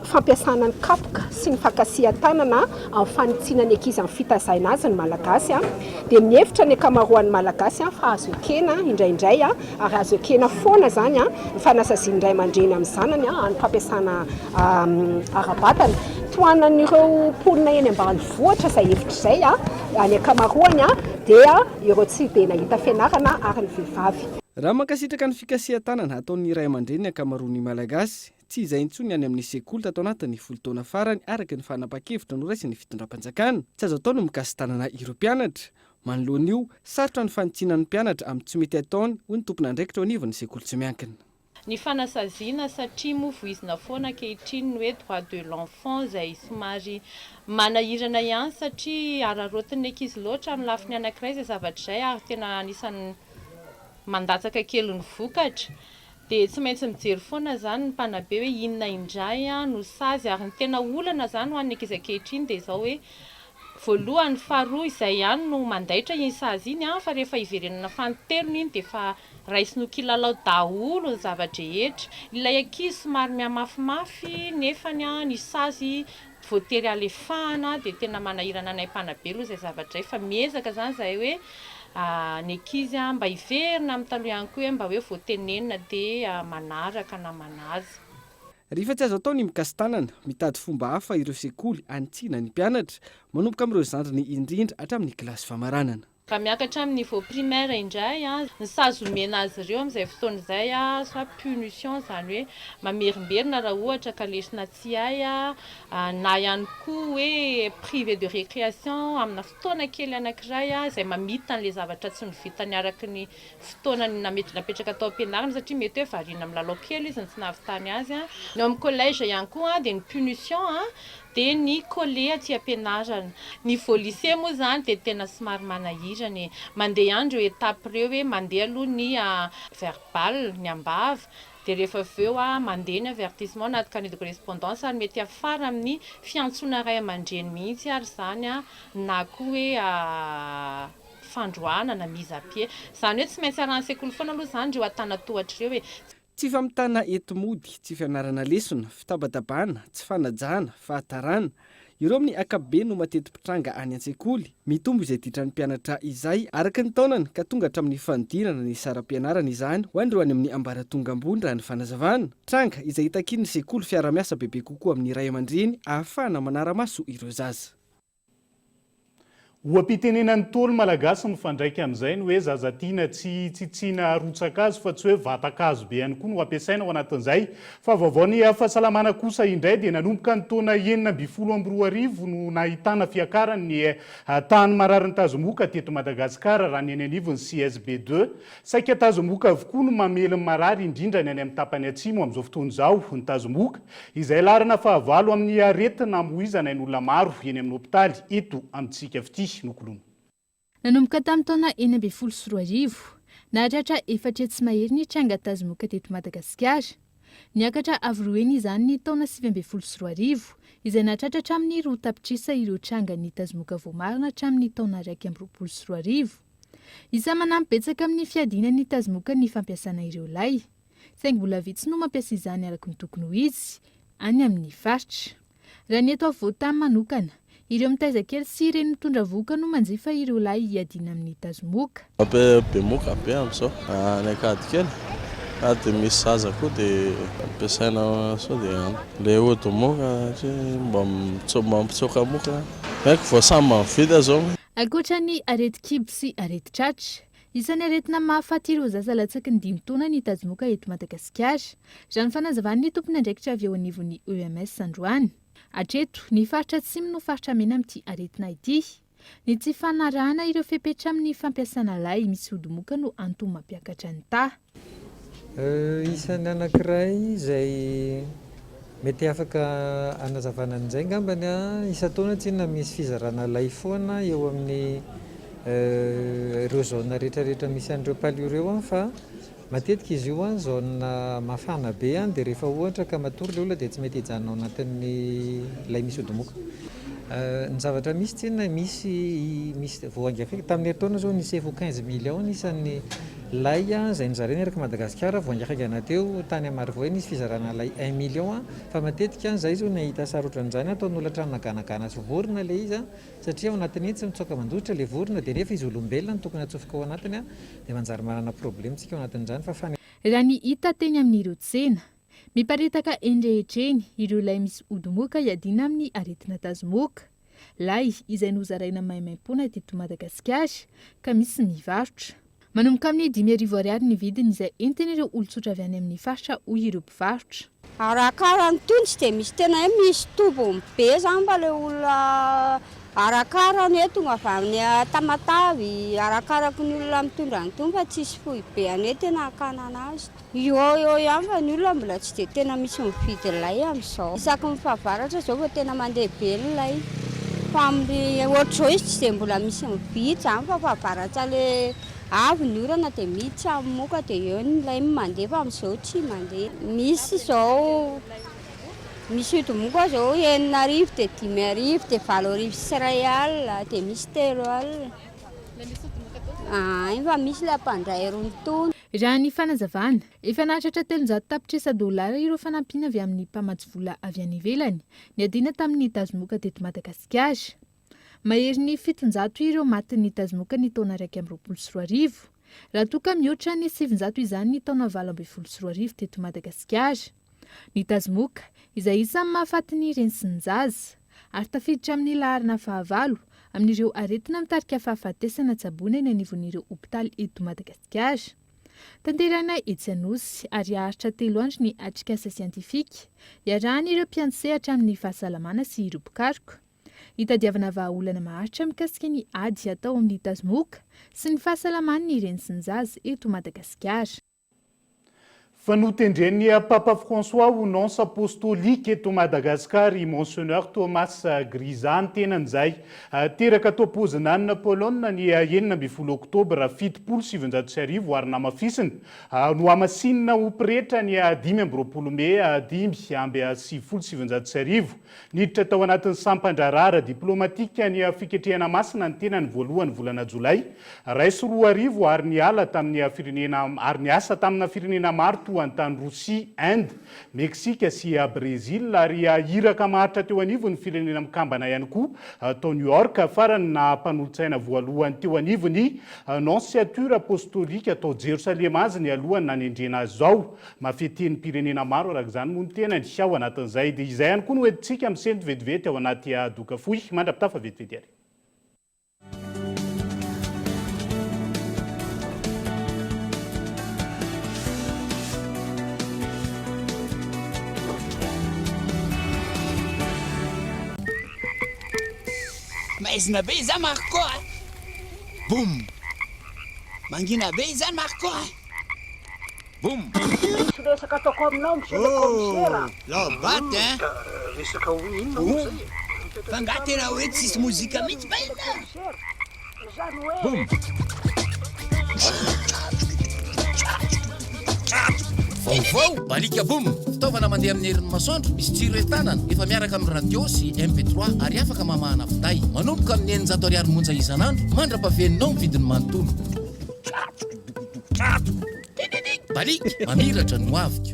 fampiasana ny kapoka sy ny fankasihan-tanana amin'ny fanitsiana ny ankizy amin'ny fitazaina azy ny Malagasy dia mihevitra ny ankamaroan'ny Malagasy fa azo ekena indraindray ary azo ekena foana izany ny fanasazian'ny ray aman-dreny amin'ny zanany amin'ny fampiasana ara-batana. Tohanan'ireo mponina eny ambanivohitra izay hevitra izay ny ankamaroany dia ireo tsy dia nahita fianarana ary ny vehivavy. Raha mankasitraka ny fikasihan-tanana ataon'ny ray aman-dreny ny ankamaroan'ny Malagasy, tsy izay intsony ny any amin'ny sekoly tato anatin'ny folo taona farany araka ny fanapahan-kevitra noraisin'ny fitondram-panjakana. Tsy azo atao ny mikasi-tanana ireo mpianatra. Manoloana io, sarotra ny fanitsiana ny mpianatra amin'ny tsy mety ataony, hoy ny tompon'andraikitra eo anivon'ny sekoly tsy miankina. Ny fanasaziana satria moa voizina foana ankehitriny ny hoe droit de l'enfant izay somary manahirana ihany satria araraotin'ny ankizy loatra amin'ny lafiny anankiray izay zavatra izay ary tena anisan'ny mandatsaka kely ny vokatra dia tsy maintsy mijery foana izany ny mpanabe hoe inona indray no sazy ary ny tena olana izany ho an'ny ankizy ankehitriny dia izao hoe voalohany faharoa izay ihany no mandaitra iny sazy iny fa rehefa hiverenana fanintelony iny dia efa Raisiny ho kilalao daholo ny zava-drehetra. Ilay ankizy somary mihamafimafy nefany ny sazy voatery alefahana dia tena manahirana anay mpanabe aloha izay zavatra izay fa miezaka izany izahay hoe ny ankizy mba hiverina amin'ny taloha ihany koa hoe mba hoe voatenenina dia manaraka na manaja. Rehefa tsy azo atao ny mikasi-tanana, mitady fomba hafa ireo sekoly hanitsiana ny mpianatra, manomboka amin'ireo zandriny indrindra hatramin'ny kilasy famaranana. Raha miakatra amin'ny niveau primaire indray, ny sazy omena azy ireo amin'izay fotoana izay, soit punition, izany hoe mamerimberina raha ohatra ka lesona tsy hay, na ihany koa hoe privé de récréation amina fotoana kely anankiray izay mamita an'ilay zavatra tsy novitany araka ny fotoana nametraka tao am-pianarana satria mety hoe variana milalao kely izy no tsy nahavitany azy. Ny ao amin'ny collège ihany koa dia ny punition Dia ny coller aty am-pianarana. Niveau lycée moa izany dia tena somary manahirana e. Mandeha ihany ireo étapes ireo hoe mandeha aloha ny verbal, ny am-bava, dia rehefa avy eo mandeha ny avertissement anaty carnet de correspondance ary mety hiafara amin'ny fiantsoana ray aman-dreny mihitsy ary izany na koa hoe fandroahana na mise à pied. Izany hoe tsy maintsy arahan'ny sekoly foana aloha izany ireo antanatohatra ireo e. Tsy famitana enti-mody, tsy fianarana lesona, fitabatabana, tsy fanajana, fahatarana. Ireo amin'ny ankapobeny no mateti-pitranga any an-tsekoly. Mitombo izay ditran'ny mpianatra izay araka ny taonany ka tonga hatramin'ny fanodinana ny saram-pianarana izany ho an'ireo any amin'ny ambaratonga ambony raha ny fanazavana. Tranga izay itakian'ny sekoly fiarahamiasa bebe kokoa amin'ny ray aman-dreny ahafahana manara-maso ireo zaza. Oha-pitenenan'ny Ntaolo malagasy mifandraika amin'izay ny hoe zaza tiana tsy tsitsiana rotsa-kazo fa tsy hoe vatan-kazo be ihany koa no ampiasaina ao anatin'izay. Fa vaovao ny fahasalamana kosa indray dia nanomboka ny taona 2016 no nahitana fiakarany ny tahan'ny mararin'ny tazomoka teto Madagasikara raha ny eny anivon'ny CSB ii. Saika tazomoka avokoa no mamely ny marary indrindra ny any amin'ny tapany atsimo amin'izao fotoana izao ny tazomoka izay laharana fahavalo amin'ny aretina amoizana ain'olona maro eny amin'ny hopitaly eto amintsika fitia nokoloina. Nanomboka tamin'ny taona 2016, nahatratra efatra hetsy mahery ny tranga tazomoka teto Madagasikara. Niakatra avo roa heny izany ny taona 2019, izay nahatratra hatramin'ny roa tapitrisa ireo trangan'ny tazomoka voamarina hatramin'ny taona 2021. Isan'ny manampy betsaka amin'ny fiadiana ny tazomoka ny fampiasana ireo lay. Saingy mbola vitsy no mampiasa izany araka ny tokony ho izy any amin'ny faritra. Raha ny eto afovoan-tany manokana, ireo mitaiza kely sy ireny mitondra vohoka no manjifa ireo lay hiadiana amin'ny tazomoka. Be be moka be amin'izao any Ankadikely na dia misy zaza koa dia ampiasaina sao dia any. Ilay ody moka satria mba mampitsoaka moka. Haiko vao samy mividy aho izao. Ankoatra ny aretin-kibo sy aretin-tratra, Isan'ny aretina mahafaty ireo zaza latsaky ny dimy taona ny tazomoka eto Madagasikara, raha ny fanazavan'ny tompon'andraikitra avy eo anivon'ny EMS androany. Hatreto, ny faritra Atsimo no faritra mena amin'ity aretina ity. Ny tsy fanarahana ireo fepetra amin'ny fampiasana lay misy odimoka no antony mampiakatra ny taha. Isan'ny anankiray izay mety afaka hanazavana an'izay angambany, isan-taona tsinona misy fizarana lay foana eo amin'ny ireo zone rehetrarehetra misy an'ireo palu ireo fa matetika izy io zone mafana be dia rehefa ohatra ka matory ilay olona dia tsy mety hijanona ao anatin'ny lay misy odimoka. Ny zavatra misy tsinona misy misy vao haingakaingana tamin'ny herintaona izao nisy efa ho 15 millions ny isan'ny lay izay nozaraina eraky Madagasikara vao haingakaingana teo tany Marovoay nisy fizarana lay un million fa matetika izay izao nahita sary ohatran'izany ataon'olona tranona ganagana sy vorona ilay izy satria ao anatin'iny tsy mitsoaka mandositra ilay vorona dia nefa izy olombelona no tokony atsofoka ao anatiny dia manjary manana problème tsika ao anatin'izany fa Raha ny hita teny amin'ireo tsena, Miparitaka eny rehetra eny ireo lay misy ody moka hiadiana amin'ny aretina tazomoka. Lay izay nozaraina maimaimpoana teto Madagasikara ka misy mivarotra. Manomboka amin'ny 5000 ariary ny vidiny izay entin'ireo olon-tsotra avy any amin'ny faritra hoy ireo mpivarotra. Arakarany itony tsy dia misy tena hoe misy tombony be zany fa le olona arakarany hoe tonga avy any Tamatave arakaraky ny olona mitondra an'itony fa tsisy foibe any hoe tena hakana anazy. Eo eo ihany fa ny olona mbola tsy dia tena misy mividy lay amin'izao. Isaky ny fahavaratra izao vao tena mandeha be ny lay. Fa amin'ny ohatr'izao izy tsy dia mbola misy mividy izany fa fahavaratra le avy ny orana dia miditra ny moka dia eo ny lay no mandeha fa amin'izao tsy mandeha. Misy izao misy ody moka izao 6000 dia 5000 dia 2008 alina dia misy 3000. Aa fa misy ilay mpandray rony. Raha ny fanazavana, efa nahatratra 300 tapitrisa dolara ireo fanampiana avy amin'ny mpamatsy vola avy any ivelany niadiana tamin'ny tazomoka teto Madagasikara. Maherin'ny 700 ireo matin'ny tazomoka ny taona 2021, raha toa ka mihoatra ny 900 izany ny taona 2018 teto Madagasikara. Ny tazomoka, izay isan'ny mahafaty ny reny sy ny zaza, ary tafiditra amin'ny laharana fahavalo amin'ireo aretina mitarika fahafatesana tsaboina eny anivon'ireo hopitaly eto Madagasikara. Tanterahina etsy Anosy ary haharitra telo andro ny atrikasa siantifika iarahan'ireo mpiantsehatra amin'ny fahasalamana sy ireo mpikaroka. Hitadiavana vahaolana maharitra mikasika ny ady atao amin'ny tazomoka sy ny fahasalaman'ny reny sy ny zaza eto Madagasikara. Fa notendren'ny Papa François ho Nonce Apostolique eto Madagascar i Monseigneur Thomas Gryza ny tenany izay. Teraka tao Poznan, Polonina ny 16 oktobra 1970 ary namafisina, nohamasinina ho pretra ny 25 mey 1995. Niditra tao anatin'ny sampan-draharaha ara-diplaomatika ny fiketrehana masina ny tenany voalohan'ny volana jolay 2001 ary niala tamin'ny firenena ary niasa tamina firenena maro toa an'i tany Rosia, Inde, Meksika sy Brezila ary iraka maharitra teo anivon'ny Firenena Mikambana ihany koa tao New York. Farany naha mpanolotsaina voalohany teo anivon'ny Nonciature Apostolika tao Jerosalema azy nialohan'ny nanendrena azy izao. Mahafehy tenim-pirenena maro araka izany moa ny tenany ao anatin'izay. Dia izay ihany koa no entintsika misento vetivety ao anaty doka fohy. Mandra-pitafa vetivety ary. Maizina be izany Marco a! Boum! Mangina be izany Marco a! Boum! Misy resaka ataoko aminao monsieur le commissaire a! Oh! Lao-baty hein! Resaka ho inona moa izay e? Fa nga tena hoe tsisy mozika mihitsy va ina? Izany hoe. Boum! Vaovao, Balika Boom! Fitaovana mandeha amin'ny herin'ny masoandro, misy jiro entanana, efa miaraka amin'ny radio sy MP3 ary afaka mamahana finday. Manomboka amin'ny 600 ariary monja isan'andro, mandra-pafeninao ny vidiny manontolo. Balika, mamiratra ny hoaviko.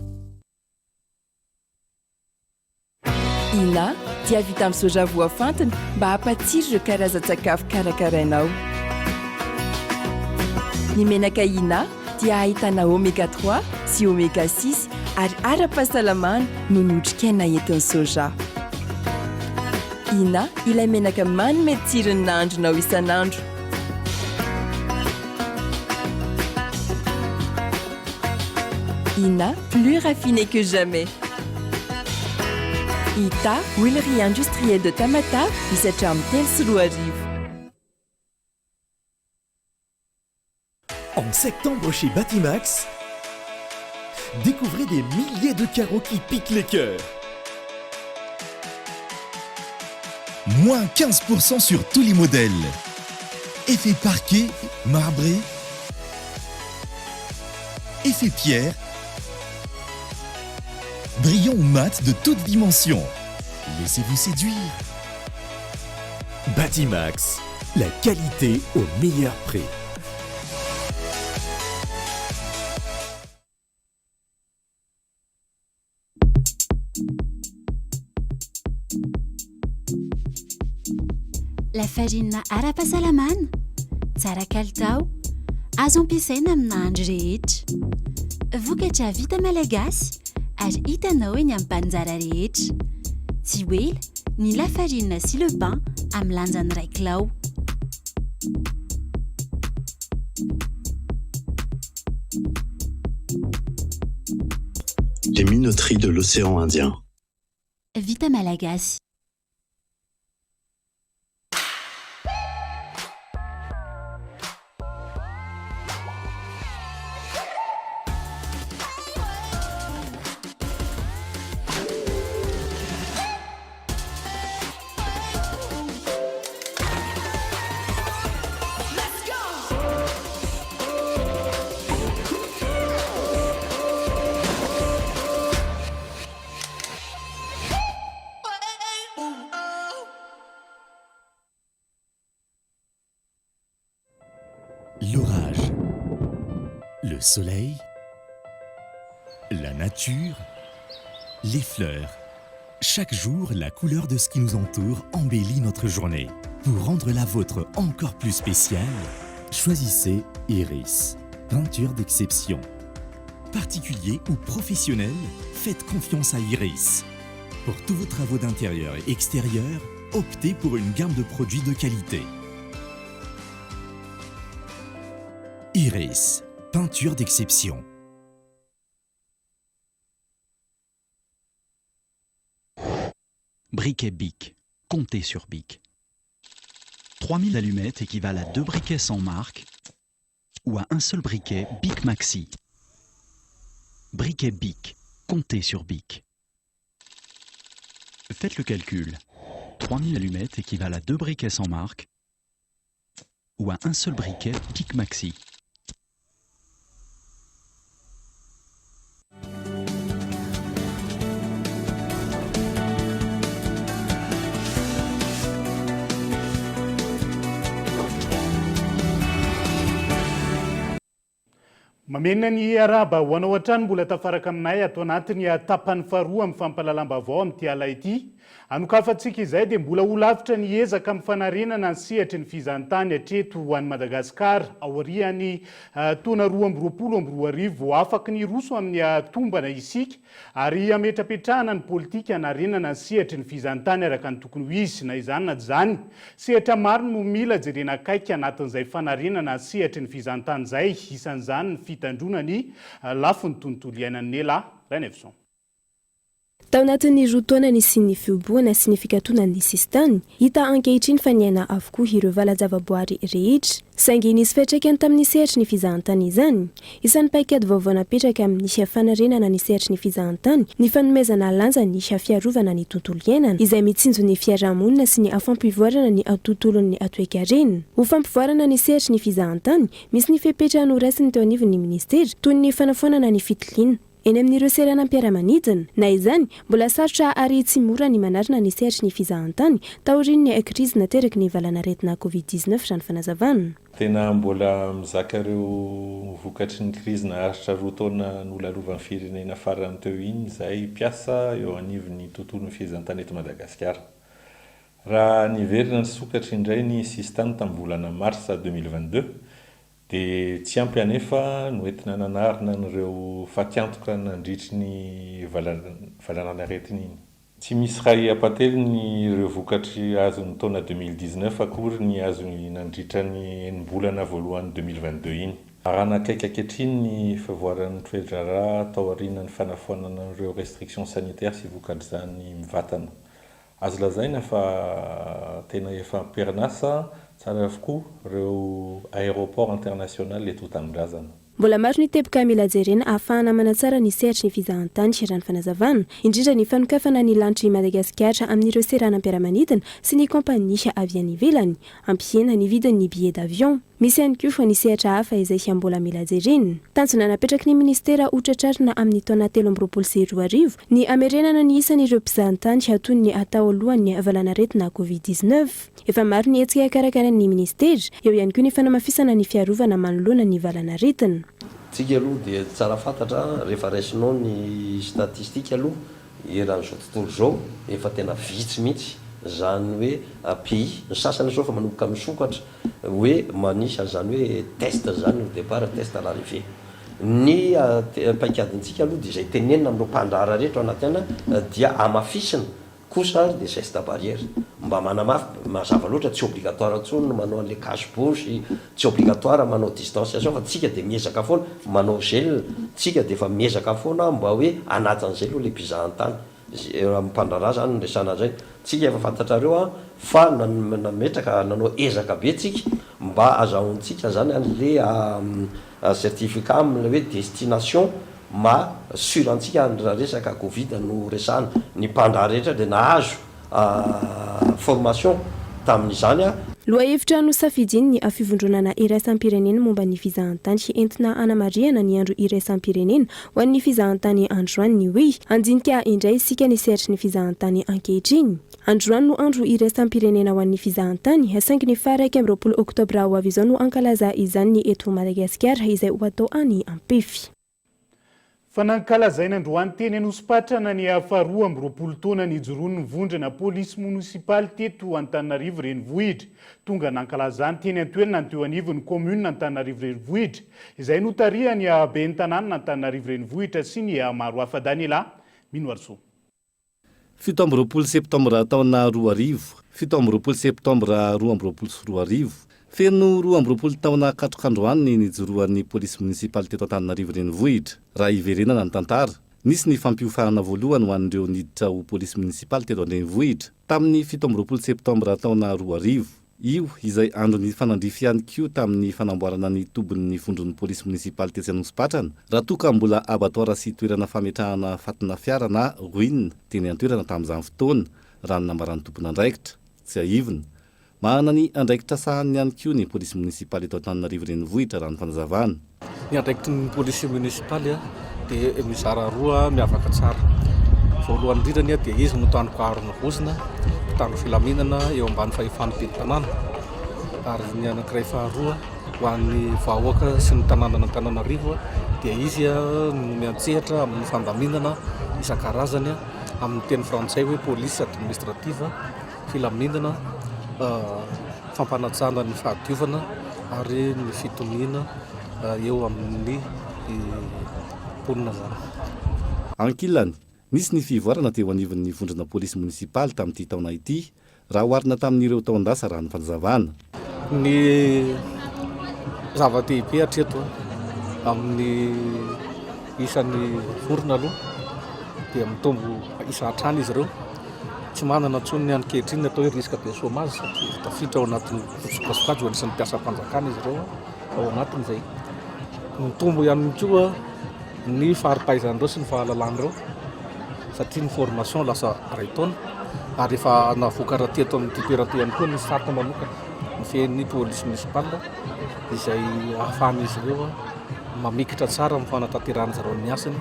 Ina dia vita amin'ny soja voafantina mba hampatsiro ireo karazan-tsakafo karakarainao. Ny menaka Ina dia ahitana oméga 3 sy oméga 6 ary ara-pahasalamana noho ny otrikaina entin'ny soja. Ina ilay menaka manome tsiro ny nahandronao isan'andro. Ina, plus raffiné que jamais. Ita, huilerie industrielle de Tamatave, misy hatramin'ny 2003. En septembre chez Batimax, découvrez des milliers de carreaux qui piquent les cœurs. Moins 15% sur tous les modèles. Effet parquet, marbré, effet pierre, brillant ou mat de toutes dimensions. Laissez-vous séduire. Batimax, la qualité au meilleur prix. Lafarinina ara-pahasalamana, tsara kalitao, azo ampiasaina amin'ny nahandro rehetra. Vokatra vita malagasy ary hitanao eny amin'ny mpaninjara rehetra. Tsy ho ela ny lafarinina sy le pain amin'ny lanjany iray kilao. Les minoteries de l'océan Indien. Vita malagasy. L'orage, le soleil, la nature, les fleurs. Chaque jour, la couleur de ce qui nous entoure embellit notre journée. Pour rendre la vôtre encore plus spéciale, choisissez Iris, peinture d'exception. Particulier ou professionnel, faites confiance à Iris. Pour tous vos travaux d'intérieur et extérieur, optez pour une gamme de produits de qualité. Iris, peinture d'exception. Briquet Bic. Comptez sur Bic. 3000 allumettes équivalent à deux briquets sans marque ou à un seul briquet Bic Maxi. Briquet Bic. Comptez sur Bic. Faites le calcul. 3000 allumettes équivalent à deux briquets sans marque ou à un seul briquet Bic Maxi. Mamerina ny arahaba ho anao hatrany mbola tafaraka aminay ato anatin'ny tapany faharoa amin'ny fampahalalam-baovao amin'ity ala ity. Anokafantsika izay dia mbola ho lavitra ny ezaka amin'ny fanarenana ny sehatry ny fizahantany hatreto ho an'i Madagasikara aorian'ny taona 2022 vao afaky niroso amin'ny tombana isika ary hametrapetrahana ny politika hanarenana ny sehatry ny fizahantany araka ny tokony ho izy. Na izany na tsy izany, sehatra maro no mila jerena akaiky anatin'izay fanarenana ny sehatry ny fizahantany izay, isan'izany ny fitandroana ny lafiny tontolo iainana. Nela Rainaivoson. Tao anatin'ny roa taona nisian'ny fihobohana sy ny fikatonan'ny sisintany, hita ankehitriny fa niaina avokoa ireo valan-javaboary rehetra. Saingy nisy fiantraikany tamin'ny sehatry ny fizahantany izany. Isan'ny paikady vaovao napetraka amin'ny fanarenana ny sehatry ny fizahantany ny fanomezana lanja ny fiarovana ny tontolo iainana, izay mitsinjo ny fiarahamonina sy ny fampivoarana ny tontolon'ny toekarena. Ho fampivoarana ny sehatry ny fizahantany, misy ny fepetra noraisin'ny teo anivon'ny minisitera, toy ny fanafoanana ny fitiliana eny amin'ireo seranam-piaramanidina. Na izany, mbola sarotra ary tsy mora ny manarina ny sehatry ny fizahantany taorian'ny krizy nateraky ny valanaretina Covid 19 raha ny fanazavana. Tena mbola mizaka ireo vokatry ny krizy naharitra roa taona nolalovan'ny firenena farany teo iny izahay mpiasa eo anivon'ny tontolon'ny fehezantany eto Madagasikara. Raha niverina nisokatra indray ny sisintany tamin'ny volana marsa 2022 dia tsy ampy anefa no entina nanarina an'ireo fatiantoka nandritry ny valanaretina iny. Tsy misy iray ampahatelony ireo vokatry azo ny taona 2019 akory ny azony nandritra ny enim-bolana voalohany 2022 iny. Arahana akaiky ankehitriny ny fivoaran'ny toe-draharaha taorian'ny fanafoanana ireo restrictions sanitaires sy vokatr'izany mivantana. Azo lazaina fa tena efa am-perinasa tsara avokoa ireo aéroports international eto tanindrazana. Mbola maro ny teboka mila jerena ahafahana manatsara ny sehatry ny fizahantany, raha ny fanazavana. Indrindra ny fanokafana ny lanitr'i Madagasikara amin'ireo seranam-piaramanidina sy ny kaompania avy any ivelany. Hampihena ny vidin'ny billet d'avion. Misy ihany koa ny sehatra hafa izay mbola mila jerena. Tanjona napetraky ny minisitera ho tratrarina amin'ny taona 2023 ny hamerenana ny isan'ireo mpizahantany toy ny atao alohan'ny valanaretina Covid 19. Efa maro ny hetsika karakarain'ny minisitera, eo ihany koa ny fanamafisana ny fiarovana manoloana ny valanaretina. Tsika aloha dia tsara fantatra rehefa raisinao ny statistique aloha eran'izao tontolo izao efa tena vitsy mihitsy zany hoe pays, ny sasany zao efa manomboka misokatra hoe manisy an'izany hoe test zany au départ test à l'arrivée. Ny paikadintsika aloha dia izay tenenina amin'ireo mpandraharaha rehetra ao anaty any dia hamafisina Kosa ary dia geste barrière. Mba manamafy, mazava loatra tsy obligatoire intsony ny manao an'ilay cache bouche, tsy obligatoire manao distanciation fa tsika dia miezaka foana manao gel, tsika dia efa miezaka foana mba hoe hanaja an'izay aloha ilay mpizahan-tany, raha mpandraharaha zany no resahana an'izay, tsika efa fantatrareo an fa nametraka nanao ezaka be tsika mba azahoantsika zany an'le certificat amin'ilay hoe destination Ma sur antsika any raha resaka covid no resahana. Ny mpandraharaha rehetra dia nahazo formation tamin'izany a. Lohahevitra nosafidian'ny Fivondronana iraisam-pirenena momba ny fizahantany entina hanamarihana ny andro iraisam-pirenena ho an'ny fizahantany androany ny hoe Handinika indray isika ny sehatry ny fizahantany ankehitriny. Androany no andro iraisam-pirenena ho an'ny fizahantany, saingy ny faha 21 oktobra ho avy izao no hankalaza izany ny eto Madagasikara izay ho atao any Ampefy. Fa nankalazaina androany teny Anosipatrana ny faha 22 taona nijoroan'ny vondrona polisy monisipaly teto Antananarivo Renivohitra. Tonga nankalazany teny an-toerana ny teo anivon'ny kaominina Antananarivo Renivohitra, izay notarihan'ny ben'ny tanànan'Antananarivo Renivohitra sy ny maro hafa Daniela Minoarisoa. 27 septambra taona 2000, 27 septambra 2022, Feno 22 taona katroka androany ny nijoroan'ny polisy monisipaly teto Antananarivo Renivohitra. Raha hiverenana ny tantara, nisy ny fampiofanana voalohany ho an'ireo niditra ho polisy monisipaly teto an-drenivohitra, tamin'ny 27 septambra taona 2000. Io izay andro nifanandrify ihany koa tamin'ny fanamboarana ny tobin'ny vondron'ny polisy monisipaly tetsy Anosipatrana, raha toa ka mbola abattoir sy toerana fametrahana fatina fiara na ruine teny an-toerana tamin'izany fotoana, raha ny nambaran'ny tompon'andraikitra. Tsiahivina. Manana ny andraikitra sahaniny ihany koa ny polisy monisipaly eto Antananarivo Renivohitra, raha ny fanazavana. Ny andraikitry ny polisy monisipaly dia mizara roa miavaka tsara. Voalohany indrindra dia izy no tandroka aron'ny vozona, mpitandro filaminana eo ambany fahefan'ny ben'ny tanàna. Ary ny anankiray faharoa ho an'ny vahoaka sy ny tanànan'Antananarivo dia izy no miantsehatra amin'ny fandaminana isan-karazany amin'ny teny frantsay hoe police administrative. filaminana, fampanajana ny fahadiovana ary ny fitoniana eo amin'ny mponina izany. Ankilany, nisy ny fivoarana teo anivon'ny vondrona polisy monisipaly tamin'ity taona ity, raha oharina tamin'ireo taon-dasa raha ny fanazavana. Ny zava-dehibe hatreto amin'ny isan'ny vorona aloha. dia mitombo isa hatrany izy ireo. Tsy manana intsony ny ankehitriny ny atao hoe risque de chômage satria efa tafiditra ao anatin'ny sokajy ho anisan'ny mpiasam-panjakana izy ireo ao anatin'izay. Mitombo ihany koa ny fari-pahaizan'ireo sy ny fahalalan'ireo satria ny formation lasa iray taona ary efa navoaka raha teto amin'ity toerana ity ihany koa ny sata manokana mifehy ny police municipale izay ahafahan'izy ireo mamikitra tsara amin'ny fanatanterahana zareo ny asany.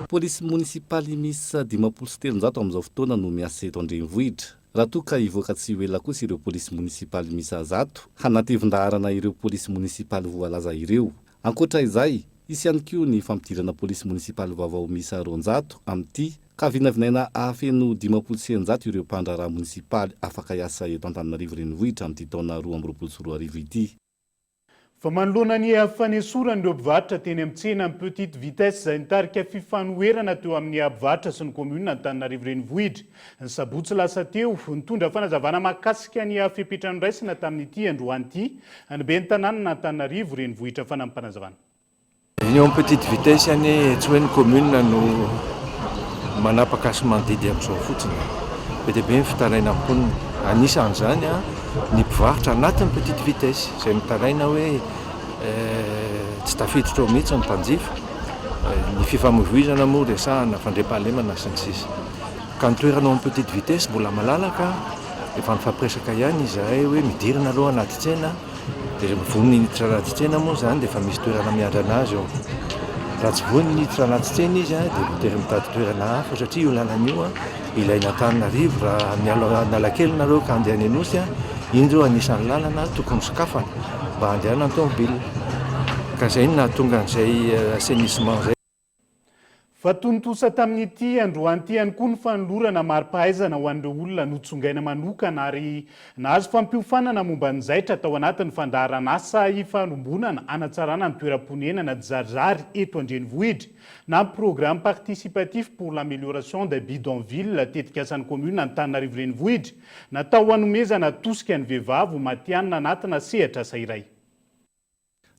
Polisy monisipaly miisa 350 amin'izao fotoana no miasa eto an-drenivohitra, raha toa ka hivoaka tsy ho ela kosa ireo polisy monisipaly miisa 100 hanatevin-daharana ireo polisy monisipaly voalaza ireo. Ankoatra izay, hisy ihany koa ny fampidirana polisy monisipaly vaovao miisa 200 amin'ity ka vinavinaina hahafeno 650 ireo mpandraharaha monisipaly afaka hiasa eto Antananarivo Renivohitra amin'ity taona 2022 ity. Fa manoloana ny fanesoran'ireo mpivarotra teny amin'ny tsenan'ny Petite Vitesse izay nitarika fifanoherana teo amin'ny mpivarotra sy ny kaominina Antananarivo Renivohitra ny sabotsy lasa teo, nitondra fanazavana mahakasika ny fepetra noraisina tamin'ity androany ity ny ben'ny tanànan'Antananarivo Renivohitra Fanampim-panazavana. Ny eo amin'ny petite vitesse anie tsy hoe ny commune no manapaka sy mandidy amin'izao fotsiny. Be dia be ny fitarainan'ny mponina. Anisan'izany ny mpivarotra anatin'ny petite vitesse izay mitaraina hoe tsy tafiditra ao mihitsy ny mpanjifa. Ny fifamoivoizana moa resahana, fandriampahalemana sy ny sisa. Ka ny toerana ao amin'ny petite vitesse mbola malalaka, efa nifampiresaka ihany izahay hoe midirina aloha anaty tsena. Dia rehefa vonona hiditra anaty tsena moa izany dia efa misy toerana miandrana azy ao. Raha tsy vonona hiditra anaty tsena izy dia voatery mitady toerana hafa satria io lalana io ilaina Antananarivo raha miala Analakely nareo ka handeha any Anosy, iny izao anisan'ny lalana tokony sokafana mba handehanan'ny tomobile. Ka izay no nahatonga an'izay assainissement izay. Fa tontosa tamin'ity androany ity ihany koa ny fanolorana mari-pahaizana ho an'ireo olona notsongaina manokana ary nahazo fampiofanana momba ny zaitra tao anatin'ny fandaharan'asa ifarimbonana hanatsarana ny toeram-ponenana tsizarizary eto an-drenivohitra na Programme Participatif pour l'Amélioration des Bidonvilles tetikasan'ny Kaominina Antananarivo Renivohitra natao hanomezana tosika ny vehivavy ho matihanina anatina sehatr'asa iray.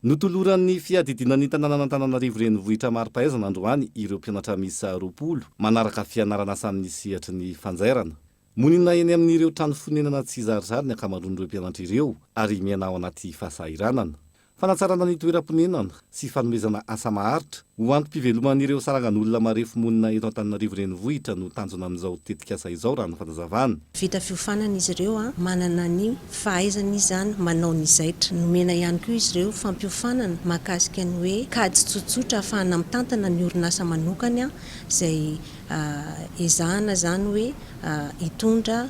Notoloran'ny fiadidiana ny tanànan'Antananarivo Renivohitra mari-pahaizana androany ireo mpianatra miisa 20 manaraka fianarana asa amin'ny sehatry ny fanjairana. Monina eny amin'ireo trano fonenana tsizarizary ny ankamaroan'ireo mpianatra ireo ary miaina ao anaty fahasahiranana. Fanatsarana ny toeram-ponenana sy fanomezana asa maharitra ho antom-piveloman'ireo sarangan'olona marefo monina eto Antananarivo Renivohitra no tanjona amin'izao tetikasa izao raha ny fanazavana. Vita fiofanana izy ireo, manana ny fahaizana izy izany manao ny zaitra. Nomena ihany koa izy ireo fampiofanana mahakasika ny hoe kajy tsotsotra ahafahana mitantana ny orinasa manokana izay ezahana izany hoe hitondra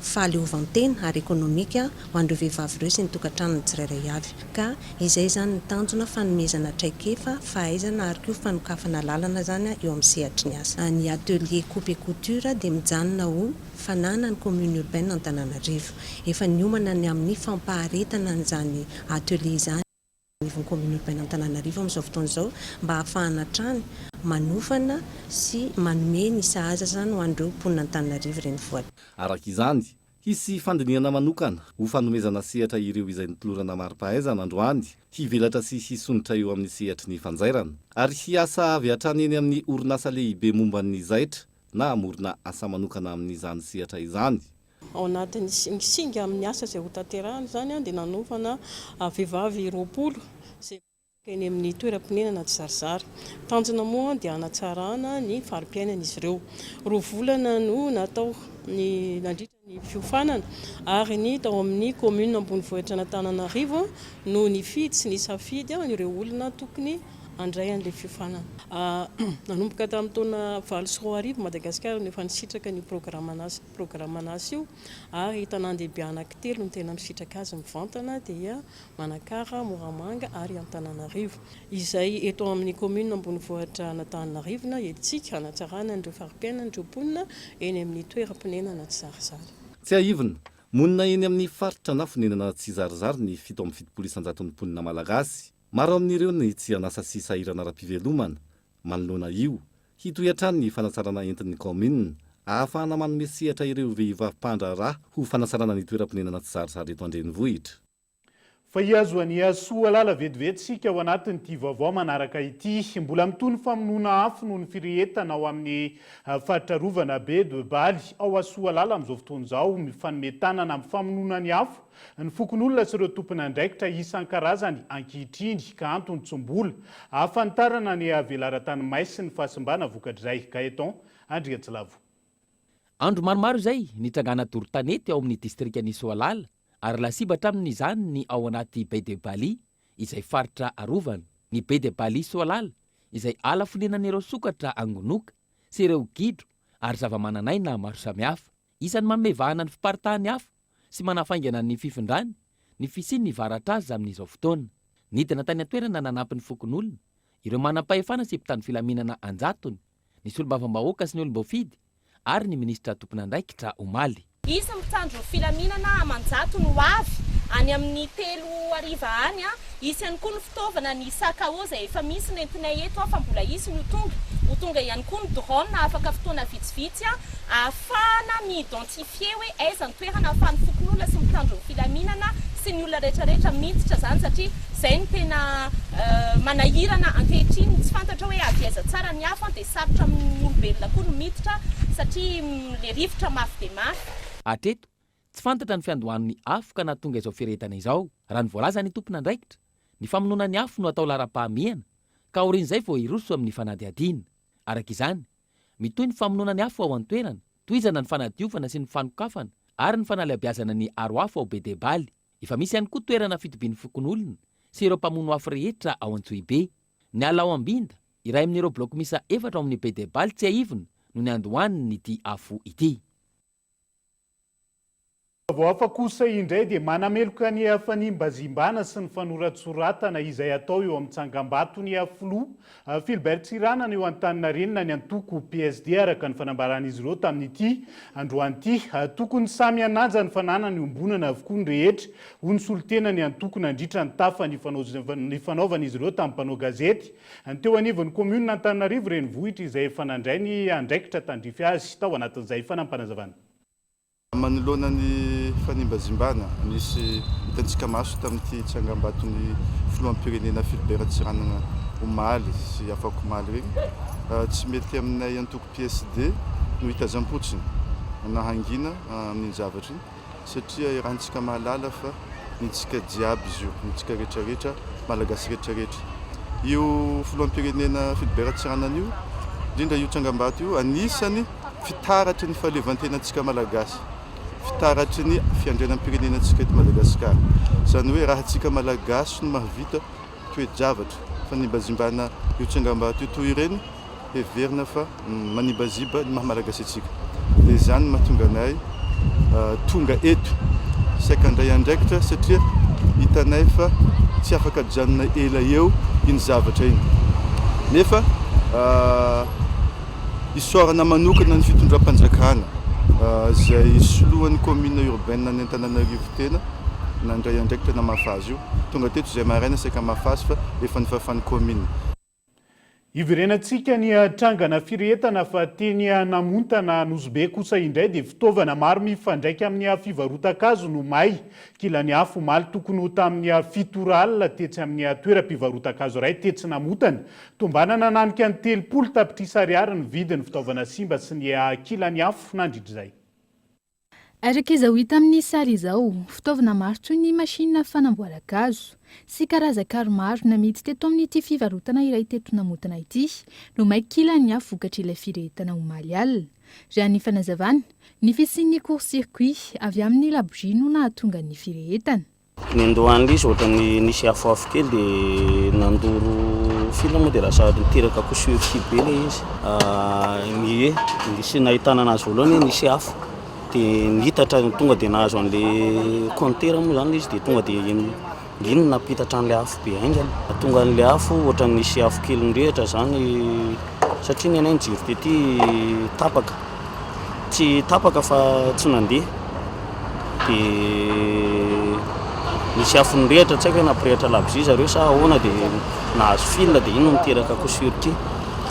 fahaleovantena ara-ekonomika ho an'ireo vehivavy ireo sy ny tokantranony tsirairay avy. Ka izay izany ny tanjona, fanomezana traikefa, fahaizana ary koa fanokafana lalana izany eo amin'ny sehatry ny asa. Ny atelier coupe et couture dia mijanona ho fananan'ny commune urbaine Antananarivo. Efa niomana ny amin'ny fampaharetana an'izany atelier izany anivon'ny commune urbaine Antananarivo amin'izao fotoana izao mba hahafahana hatrany manofana sy manome ny sahaza izany ho an'ireo mponina Antananarivo renivohitra. Araka izany, hisy fandinihana manokana ho fanomezana sehatra ireo izay notolorana mari-pahaizana androany hivelatra sy hisondrotra eo amin'ny sehatry ny fanjairana ary hiasa avy hatrany eny amin'ny orinasa lehibe momba ny zaitra na hamorona asa manokana amin'izany sehatra izany. Ao anatin'ny ny singa amin'ny asa izay hotanterahina izany dia nanaovana vehivavy 20 izay mipetraka eny amin'ny toeram-ponenana tsizarizary. Tanjona moa dia hanatsarana ny fari-piainan'izy ireo. Roa volana no natao ny nandritra ny fiofanana ary ny tao amin'ny kaominina ambonivohitr'Antananarivo no nifidy sy nisafidy ireo olona tokony handray an'ilay fiofanana. Nanomboka tamin'ny taona 2008 Madagasikara no efa nisitraka an'io programan'asa programan'asa io ary tanàn-dehibe anankitelo no tena misitraka azy mivantana dia Manakara, Moramanga ary Antananarivo. Izay eto amin'ny kaominina ambonivohitra an'Antananarivo na hetsika hanatsarana an'ireo fari-piainan'ireo mponina eny amin'ny toeram-ponenana tsizarizary. Tsiahivina, monina eny amin'ny faritra na fonenana tsizarizary ny 77 isan-jaton'ny mponina malagasy. Maro amin'ireo ny tsy an'asa sy sahirana ara-pivelomana. Manoloana io, hitohy hatrany ny fanatsarana entin'ny kaominina, ahafahana manome sehatra ireo vehivavy mpandraharaha ho fanatsarana ny toeram-ponenana tsizarizary eto an-drenivohitra. Fa hihazo an'i Soalala vetivety isika ao anatin'ity vaovao manaraka ity. Mbola mitohy ny famonoana afo noho ny firehetana ao amin'ny faritra arovana Baie de Baly ao Soalala amin'izao fotoana izao. Mifanome tanana amin'ny famonoana ny afo ny fokonolona sy ireo tompon'andraikitra isan-karazany ankehitriny ka antony tsy mbola ahafantarana ny velaran-tany may sy ny fahasimbana vokatr'izay. Gaëtan Andriantsilavo. Andro maromaro izay nitrangana doro tanety ao amin'ny distrikan'i Soalala ary lasibatra amin'izany ny ao anaty Baie de Baly izay faritra arovana, ny Baie de Baly Soalala izay ala fonenan'ireo sokatra angonoka sy ireo gidro ary zavamananaina maro samihafa. Isan'ny manome vahana ny fiparitahan'ny afo sy manafaingana ny fifindrany ny fisian'ny varatraza amin'izao fotoana. Nidina tany an-toerana nanampy ny fokonolona, ireo manam-pahefana sy mpitandro filaminana an-jatony, ny solombavambahoaka sy ny olom-boafidy ary ny minisitra tompon'andraikitra omaly. Hisy ny mpitandro filaminana aman-jatony ho avy any amin'ny 3 hariva any. Hisy ihany koa ny fitaovana, ny sakao izay efa misy nentinay eto fa mbola hisy ny ho tonga. Ho tonga ihany koa ny drone afaka fotoana vitsivitsy ahafahana mi-identifier hoe aiza ny toerana ahafahan'ny fokonolona sy ny mpitandro ny filaminana sy ny olona rehetra rehetra miditra izany satria izay no tena manahirana ankehitriny, tsy fantatra hoe avy aiza tsara ny afo dia sarotra amin'ny olombelona koa ny miditra satria le rivotra mafy dia mafy. Hatreto, tsy fantatra ny fiandohan'ny afo ka nahatonga izao firehetana izao. Raha ny voalazan'ny tompon'andraikitra, ny famonoana ny afo no atao laharam-pahamehana ka aorian'izay vao hiroso amin'ny fanadihadiana. Araka izany, mitohy ny famonoana ny afo ao an-toerana, tohizana ny fanadiovana sy ny fanokafana ary ny fanalehibiazana ny aro afo ao Bedebaly. Efa misy ihany koa toerana fitobian'ny fokonolona sy ireo mpamono afo rehetra ao Antsohibe. Ny ala ao Ambinda, iray amin'ireo bloky miisa efatra ao amin'ny Bedebaly tsiahivina no niandohan'ity afo ity. Vaovao hafa kosa indray dia manameloka ny fanimbazimbana sy ny fanoratsoratana izay atao eo amin'ny tsangambaton'ny filoha Philbert Tsiranana eo Antaninarenina ny antoko PSD araka ny fanambaran'izy ireo tamin'ity androany ity. Tokony samy hanaja ny fananany iombonana avokoa ny rehetra hoy ny solontena ny antoko nandritra ny tafa nifanaovan'izy ireo tamin'ny mpanao gazety ny teo anivon'ny kaominina Antananarivo renivohitra izay efa nandray ny andraikitra tandrify azy tao anatin'izay fanampanazavana. Manoloana ny fanimbazimbana nisy hitantsika maso tamin'ity tsangambaton'ny filoham-pirenena Philbert Tsiranana omaly sy afakomaly ireny, tsy mety aminay antoko PSD no hitazam-potsiny na hangina amin'iny zavatra iny. Satria iarahantsika mahalala fa nintsika jiaby izy io, nintsika rehetra rehetra, Malagasy rehetra rehetra. Io filoham-pirenena Philibert Tsiranana io, indrindra io tsangambato io, anisany fitaratry ny fahaleovantenantsika Malagasy, fitaratry ny fiandrianam-pirenenantsika eto Madagasikara. Izany hoe raha antsika Malagasy no mahavita toe-javatra fanimbazimbana io tsangambato io toy ireny, heverina fa manimbaziba ny maha Malagasy antsika. Dia izany no mahatonga anay tonga eto saika handray andraikitra satria hitanay fa tsy afaka ajanona ela eo iny zavatra iny. Nefa isaorana manokana ny fitondram-panjakana izay soloan'ny commune urbaine any Antananarivo tena nandray andraikitra namafa azy io. Tonga teto izay maraina saika hamafa azy fa efa nofafan'ny commune. Hiverenantsika ny trangana firehetana fa teny Namontana Anosibe kosa indray dia fitaovana maro mifandraika amin'ny fivarotan-kazo no may kilan'ny afo omaly tokony ho tamin'ny fito ora alina tetsy amin'ny toeram-pivarotan-kazo iray tetsy Namotana. Tombanana nananika ny 30 tapitrisa ariary ny vidin'ny fitaovana simba sy ny kilan'ny afo nandritra izay. Araka izao hita amin'ny sary izao, fitaovana maro toy ny machine fanamboaran-kazo sy karazan-karo maro namidy teto amin'ity fivarotana iray teto Namontana ity no may kilan'ny afo vokatr'ilay firehetana omaly alina. Raha ny fanazavana, ny fisian'ny court circuit avy amin'ny labozia no nahatonga ny firehetana. Ny andohan'ilay izy ohatran'ny nisy afoafo kely dia nandoro fil moa dia lasa niteraka court circuit be ilay izy. Ie, nisy nahitana anazy voalohany hoe nisy afo dia nitatra tonga dia nahazo an'ilay compteur moa izany ilay izy dia tonga dia iny no nampitatra an'ilay afo be haingana. Tonga an'ilay afo ohatran'ny nisy afo kely nirehitra izany satria ny anay ny jiro tety tapaka. Tsy tapaka fa tsy nandeha. Dia nisy afo nirehitra, tsy haiko hoe nampirehitra labozia zareo sa ahoana dia nahazo fil dia iny no niteraka coup circuit.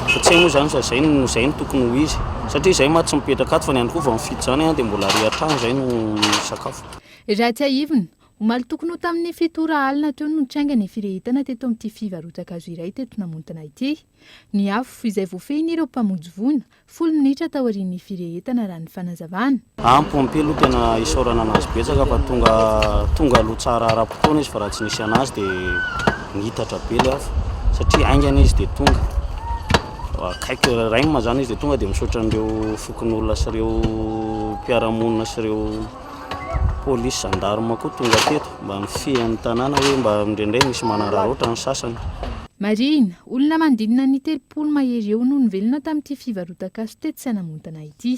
Fa tsy hay moa izany fa izay no izay no tokony ho izy. Satria izahay mantsy tsy mipetraka ato fa ny andro koa vao mifidy izany dia mbola ary an-trano izay no misakafo. Raha tsiahivina, Omaly tokony ho tamin'ny fito ora alina teo no nitranga ny firehetana teto amin'ity fivarotan-kazo iray teto Namontana ity. Ny afo, izay voafehin'ireo mpamonjy voina, folo minitra taorian'ny firehetana raha ny fanazavana. Ampy pompier aloha tena isaorana anazy betsaka fa tonga tonga aloha tsara ara-potoana izy fa raha tsy nisy anazy dia nihitatra be le afo satria haingana izy dia tonga akaiky rainy ma zany izy dia tonga dia misaotra an'ireo fokonolona sy ireo mpiara-monina sy ireo Polisy gendarme koa tonga teto mba mifehy ny tanàna hoe mba indraindray misy manararaotra ny sasany. Marihina, olona manodidina ny 30 mahery eo no nivelona tamin'ity fivarotan-kazo tetsy Anamontana ity.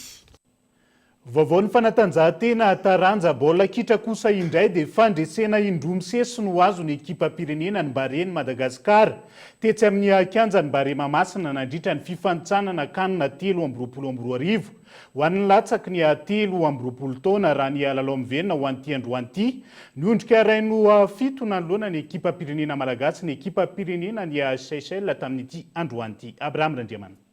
Vaovaon'ny fanatanjahantena, taranja baolina kitra kosa indray dia fandresena indroa misesy no azon'ny ekipam-pirenena ny Barea-n'i Madagasikara tetsy amin'ny kianjan'ny Barea Mahamasina nandritra ny fifanintsanana Can 2023. Ho an'ny latsaky ny 23 taona, raha ny lalao miverina ho an'ity androany ity, niondrika iray noho fito nanoloana ny ekipam-pirenena malagasy ny ekipam-pirenena ny Seychelles tamin'ity androany ity. Abraham Randriamanana.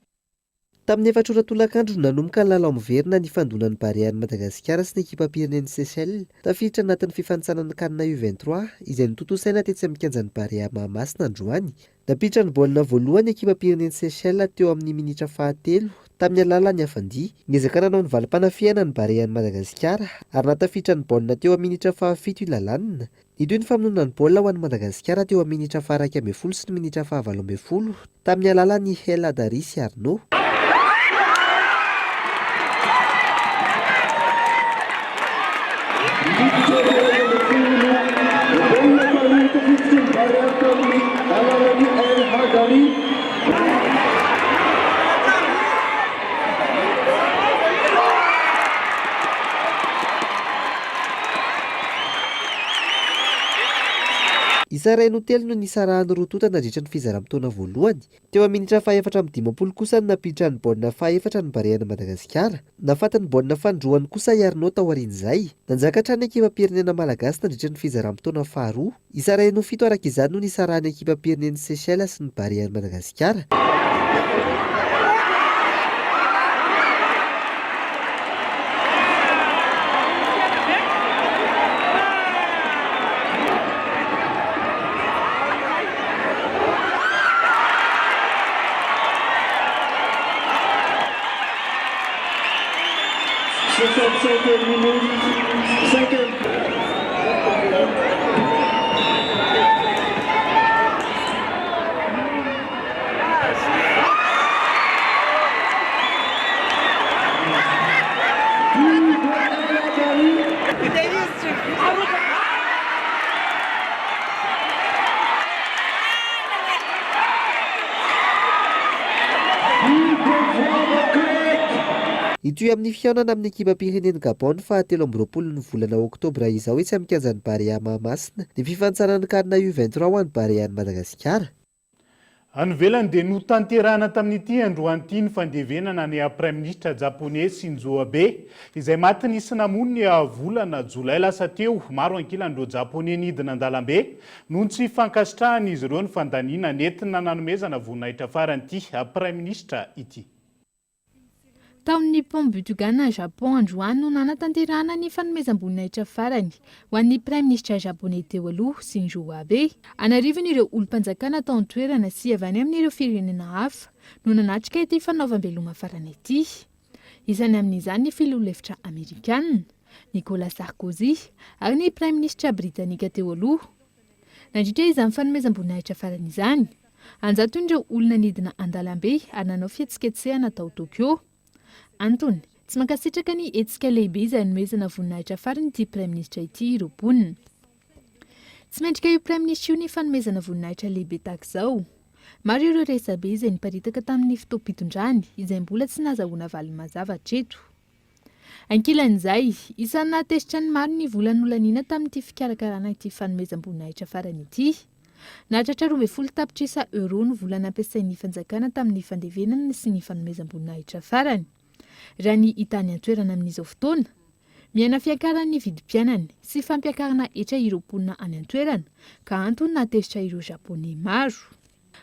Tamin'ny efatra ora tolakandro no nanomboka ny lalao miverina nifandonan'ny Barea an'i Madagasikara sy ny ekipam-pirenen'i Seychelles, tafiditra anatin'ny fifanintsanana Can U 23, izay notontosaina tetsy amin'ny kianjan'ny Barea Mahamasina androany. Nampiditra ny baolina voalohany ny ekipam-pirenen'i Seychelles teo amin'ny minitra fahatelo, tamin'ny alalan'i Afandi. Niezaka nanao ny valim-panafihana ny Barea an'i Madagasikara ary nahatafiditra ny baolina teo amin'ny minitra fahafito i Lalana. Nitohy ny famonoana ny baolina ho an'i Madagasikara teo amin'ny minitra faha-11 sy ny minitra faha-18, tamin'ny alalan'i El Hadary sy Arnaud. Isa iray noho telo no nisarahan'ny roa tonta nandritra ny fizaram-potoana voalohany. Teo amin'ny minitra faha-54 kosa no nampiditra ny baolina fahaefatra ny Barean'i Madagasikara. Nahafaty ny baolina fanindroany kosa i Arnaud taorian'izay. Nanjaka hatrany ny ekipam-pirenena malagasy nandritra ny fizaram-potoana faharoa. Isa iray noho fito araka izany no nisarahan'ny ekipam-pirenen'i Seychelles sy ny Barean'i Madagasikara. Hitohy amin'ny fihaonana amin'ny ekipam-pirenen'i Gabon ny faha 23 ny volana oktobra izao etsy amin'ny kianjan'ny Barea Mahamasina ny fifanintsanan'ny Can U 23 ho an'ny Barean'i Madagasikara. Any ivelany dia notanterahana tamin'ity androany ity ny fandevenana ny Praiminisitra Japoney Shinzo Abe, izay maty nisy namono ny volana jolay lasa teo. Maro ankilan'ireo Japoney nidina an-dalambe noho ny tsy fankasitrahan'izy ireo ny fandaniana nentina nanomezana voninahitra farany ity Praiminisitra ity. Tao amin'ny Pont Butsugan, Japon androany no nanatanterahana ny fanomezam-boninahitra farany ho an'ny Praiminisitra Japoney teo aloha, Shinzo Abe. An'arivony ireo olom-panjakana tao an-toerana sy avy any amin'ireo firenena hafa no nanatrika ity fanaovam-beloma farany ity. Isany amin'izany ny filoha lefitra Amerikana, Nicolas Sarkozy, ary ny Praiminisitra Britanika teo aloha. Nandritra izany fanomezam-boninahitra farany izany, Anjatony ireo olona nidina an-dalambe ary nanao fihetsiketsehana tao Tokyo. Antony, tsy mankasitraka ny hetsika lehibe izay hanomezana voninahitra farany ity praiminisitra ity ireo mponina. Tsy mendrika io praiminisitra io ny fanomezana voninahitra lehibe tahaka izao. Maro ireo resabe izay niparitaka tamin'ny fotoam-pitondrany izay mbola tsy nahazahoana valiny mazava hatreto. Ankilan'izay, isan'ny nahatezitra ny maro ny vola nolaniana tamin'ity fikarakarana ity fanomezam-boninahitra farany ity. Nahatratra 12 tapitrisa euros ny vola nampiasain'ny fanjakana tamin'ny fandevenana sy ny fanomezam-boninahitra farany. Raha ny hita any an-toerana amin'izao fotoana, miaina fiakaran'ny vidim-piainana sy fampiakarana hetra ireo mponina any an-toerana ka antony nahatezitra ireo Japoney maro.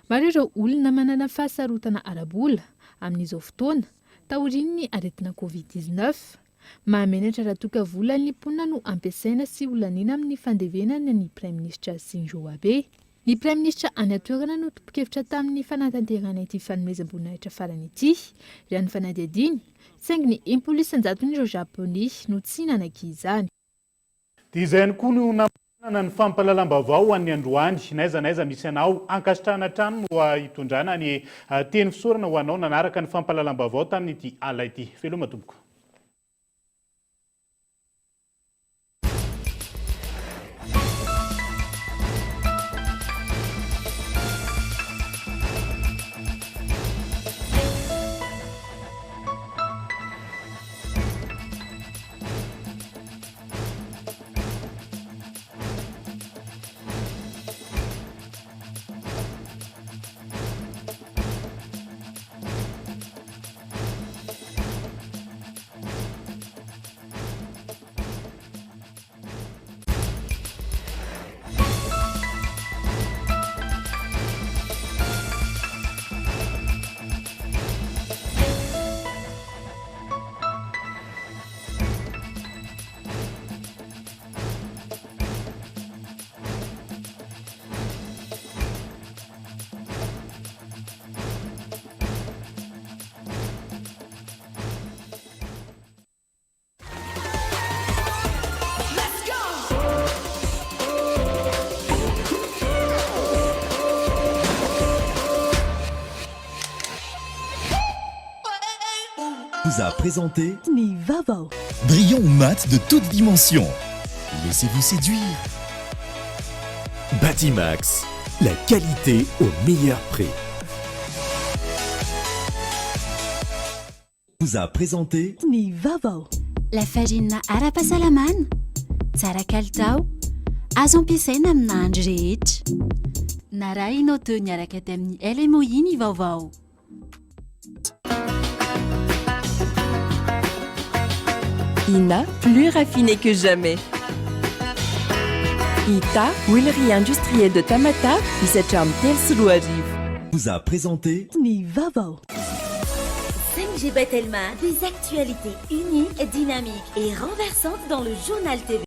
Maro ireo olona manana fahasarotana ara-bola amin'izao fotoana taorian'ny aretina Covid 19. Mahamenatra raha toa ka volan'ny mponina no ampiasaina sy holaniana amin'ny fandevenana ny Praiminisitra Shinzo Abe. Ny Praiminisitra any an-toerana no tompon-kevitra tamin'ny fanatanterahana ity fanomezam-boninahitra farany ity, raha ny fanadihadiana, saingy ny 60 isan-jaton'ireo Japoney no tsy nanaiky izany. Dia izay ihany koa no namoronana ny fampahalalam-baovao ho an'ny androany. N'aiza n'aiza misy anao, ankasitrahana hatrany no hitondrana ny teny fisaorana ho anao nanaraka ny fampahalalam-baovao tamin'ity alina ity. Veloma tompoko. Vous a présenté Ny vaovao. Brillant ou mat de toutes dimensions. Laissez-vous séduire. Batimax, la qualité au meilleur prix. Vous a présenté Ny vaovao. Lafarinina ara-pahasalamana, tsara kalitao, azo ampiasaina amin'ny nahandro rehetra. Narahinao teo niaraka tamin'ny LMOI ny vaovao. Ina, plus raffiné que jamais. Ita, huilerie industrielle de Tamatave, misy hatramin'ny 2003. Vous a présenté Ny vaovao. 5G Batelma, des actualités uniques, dynamiques et renversantes dans le journal TV.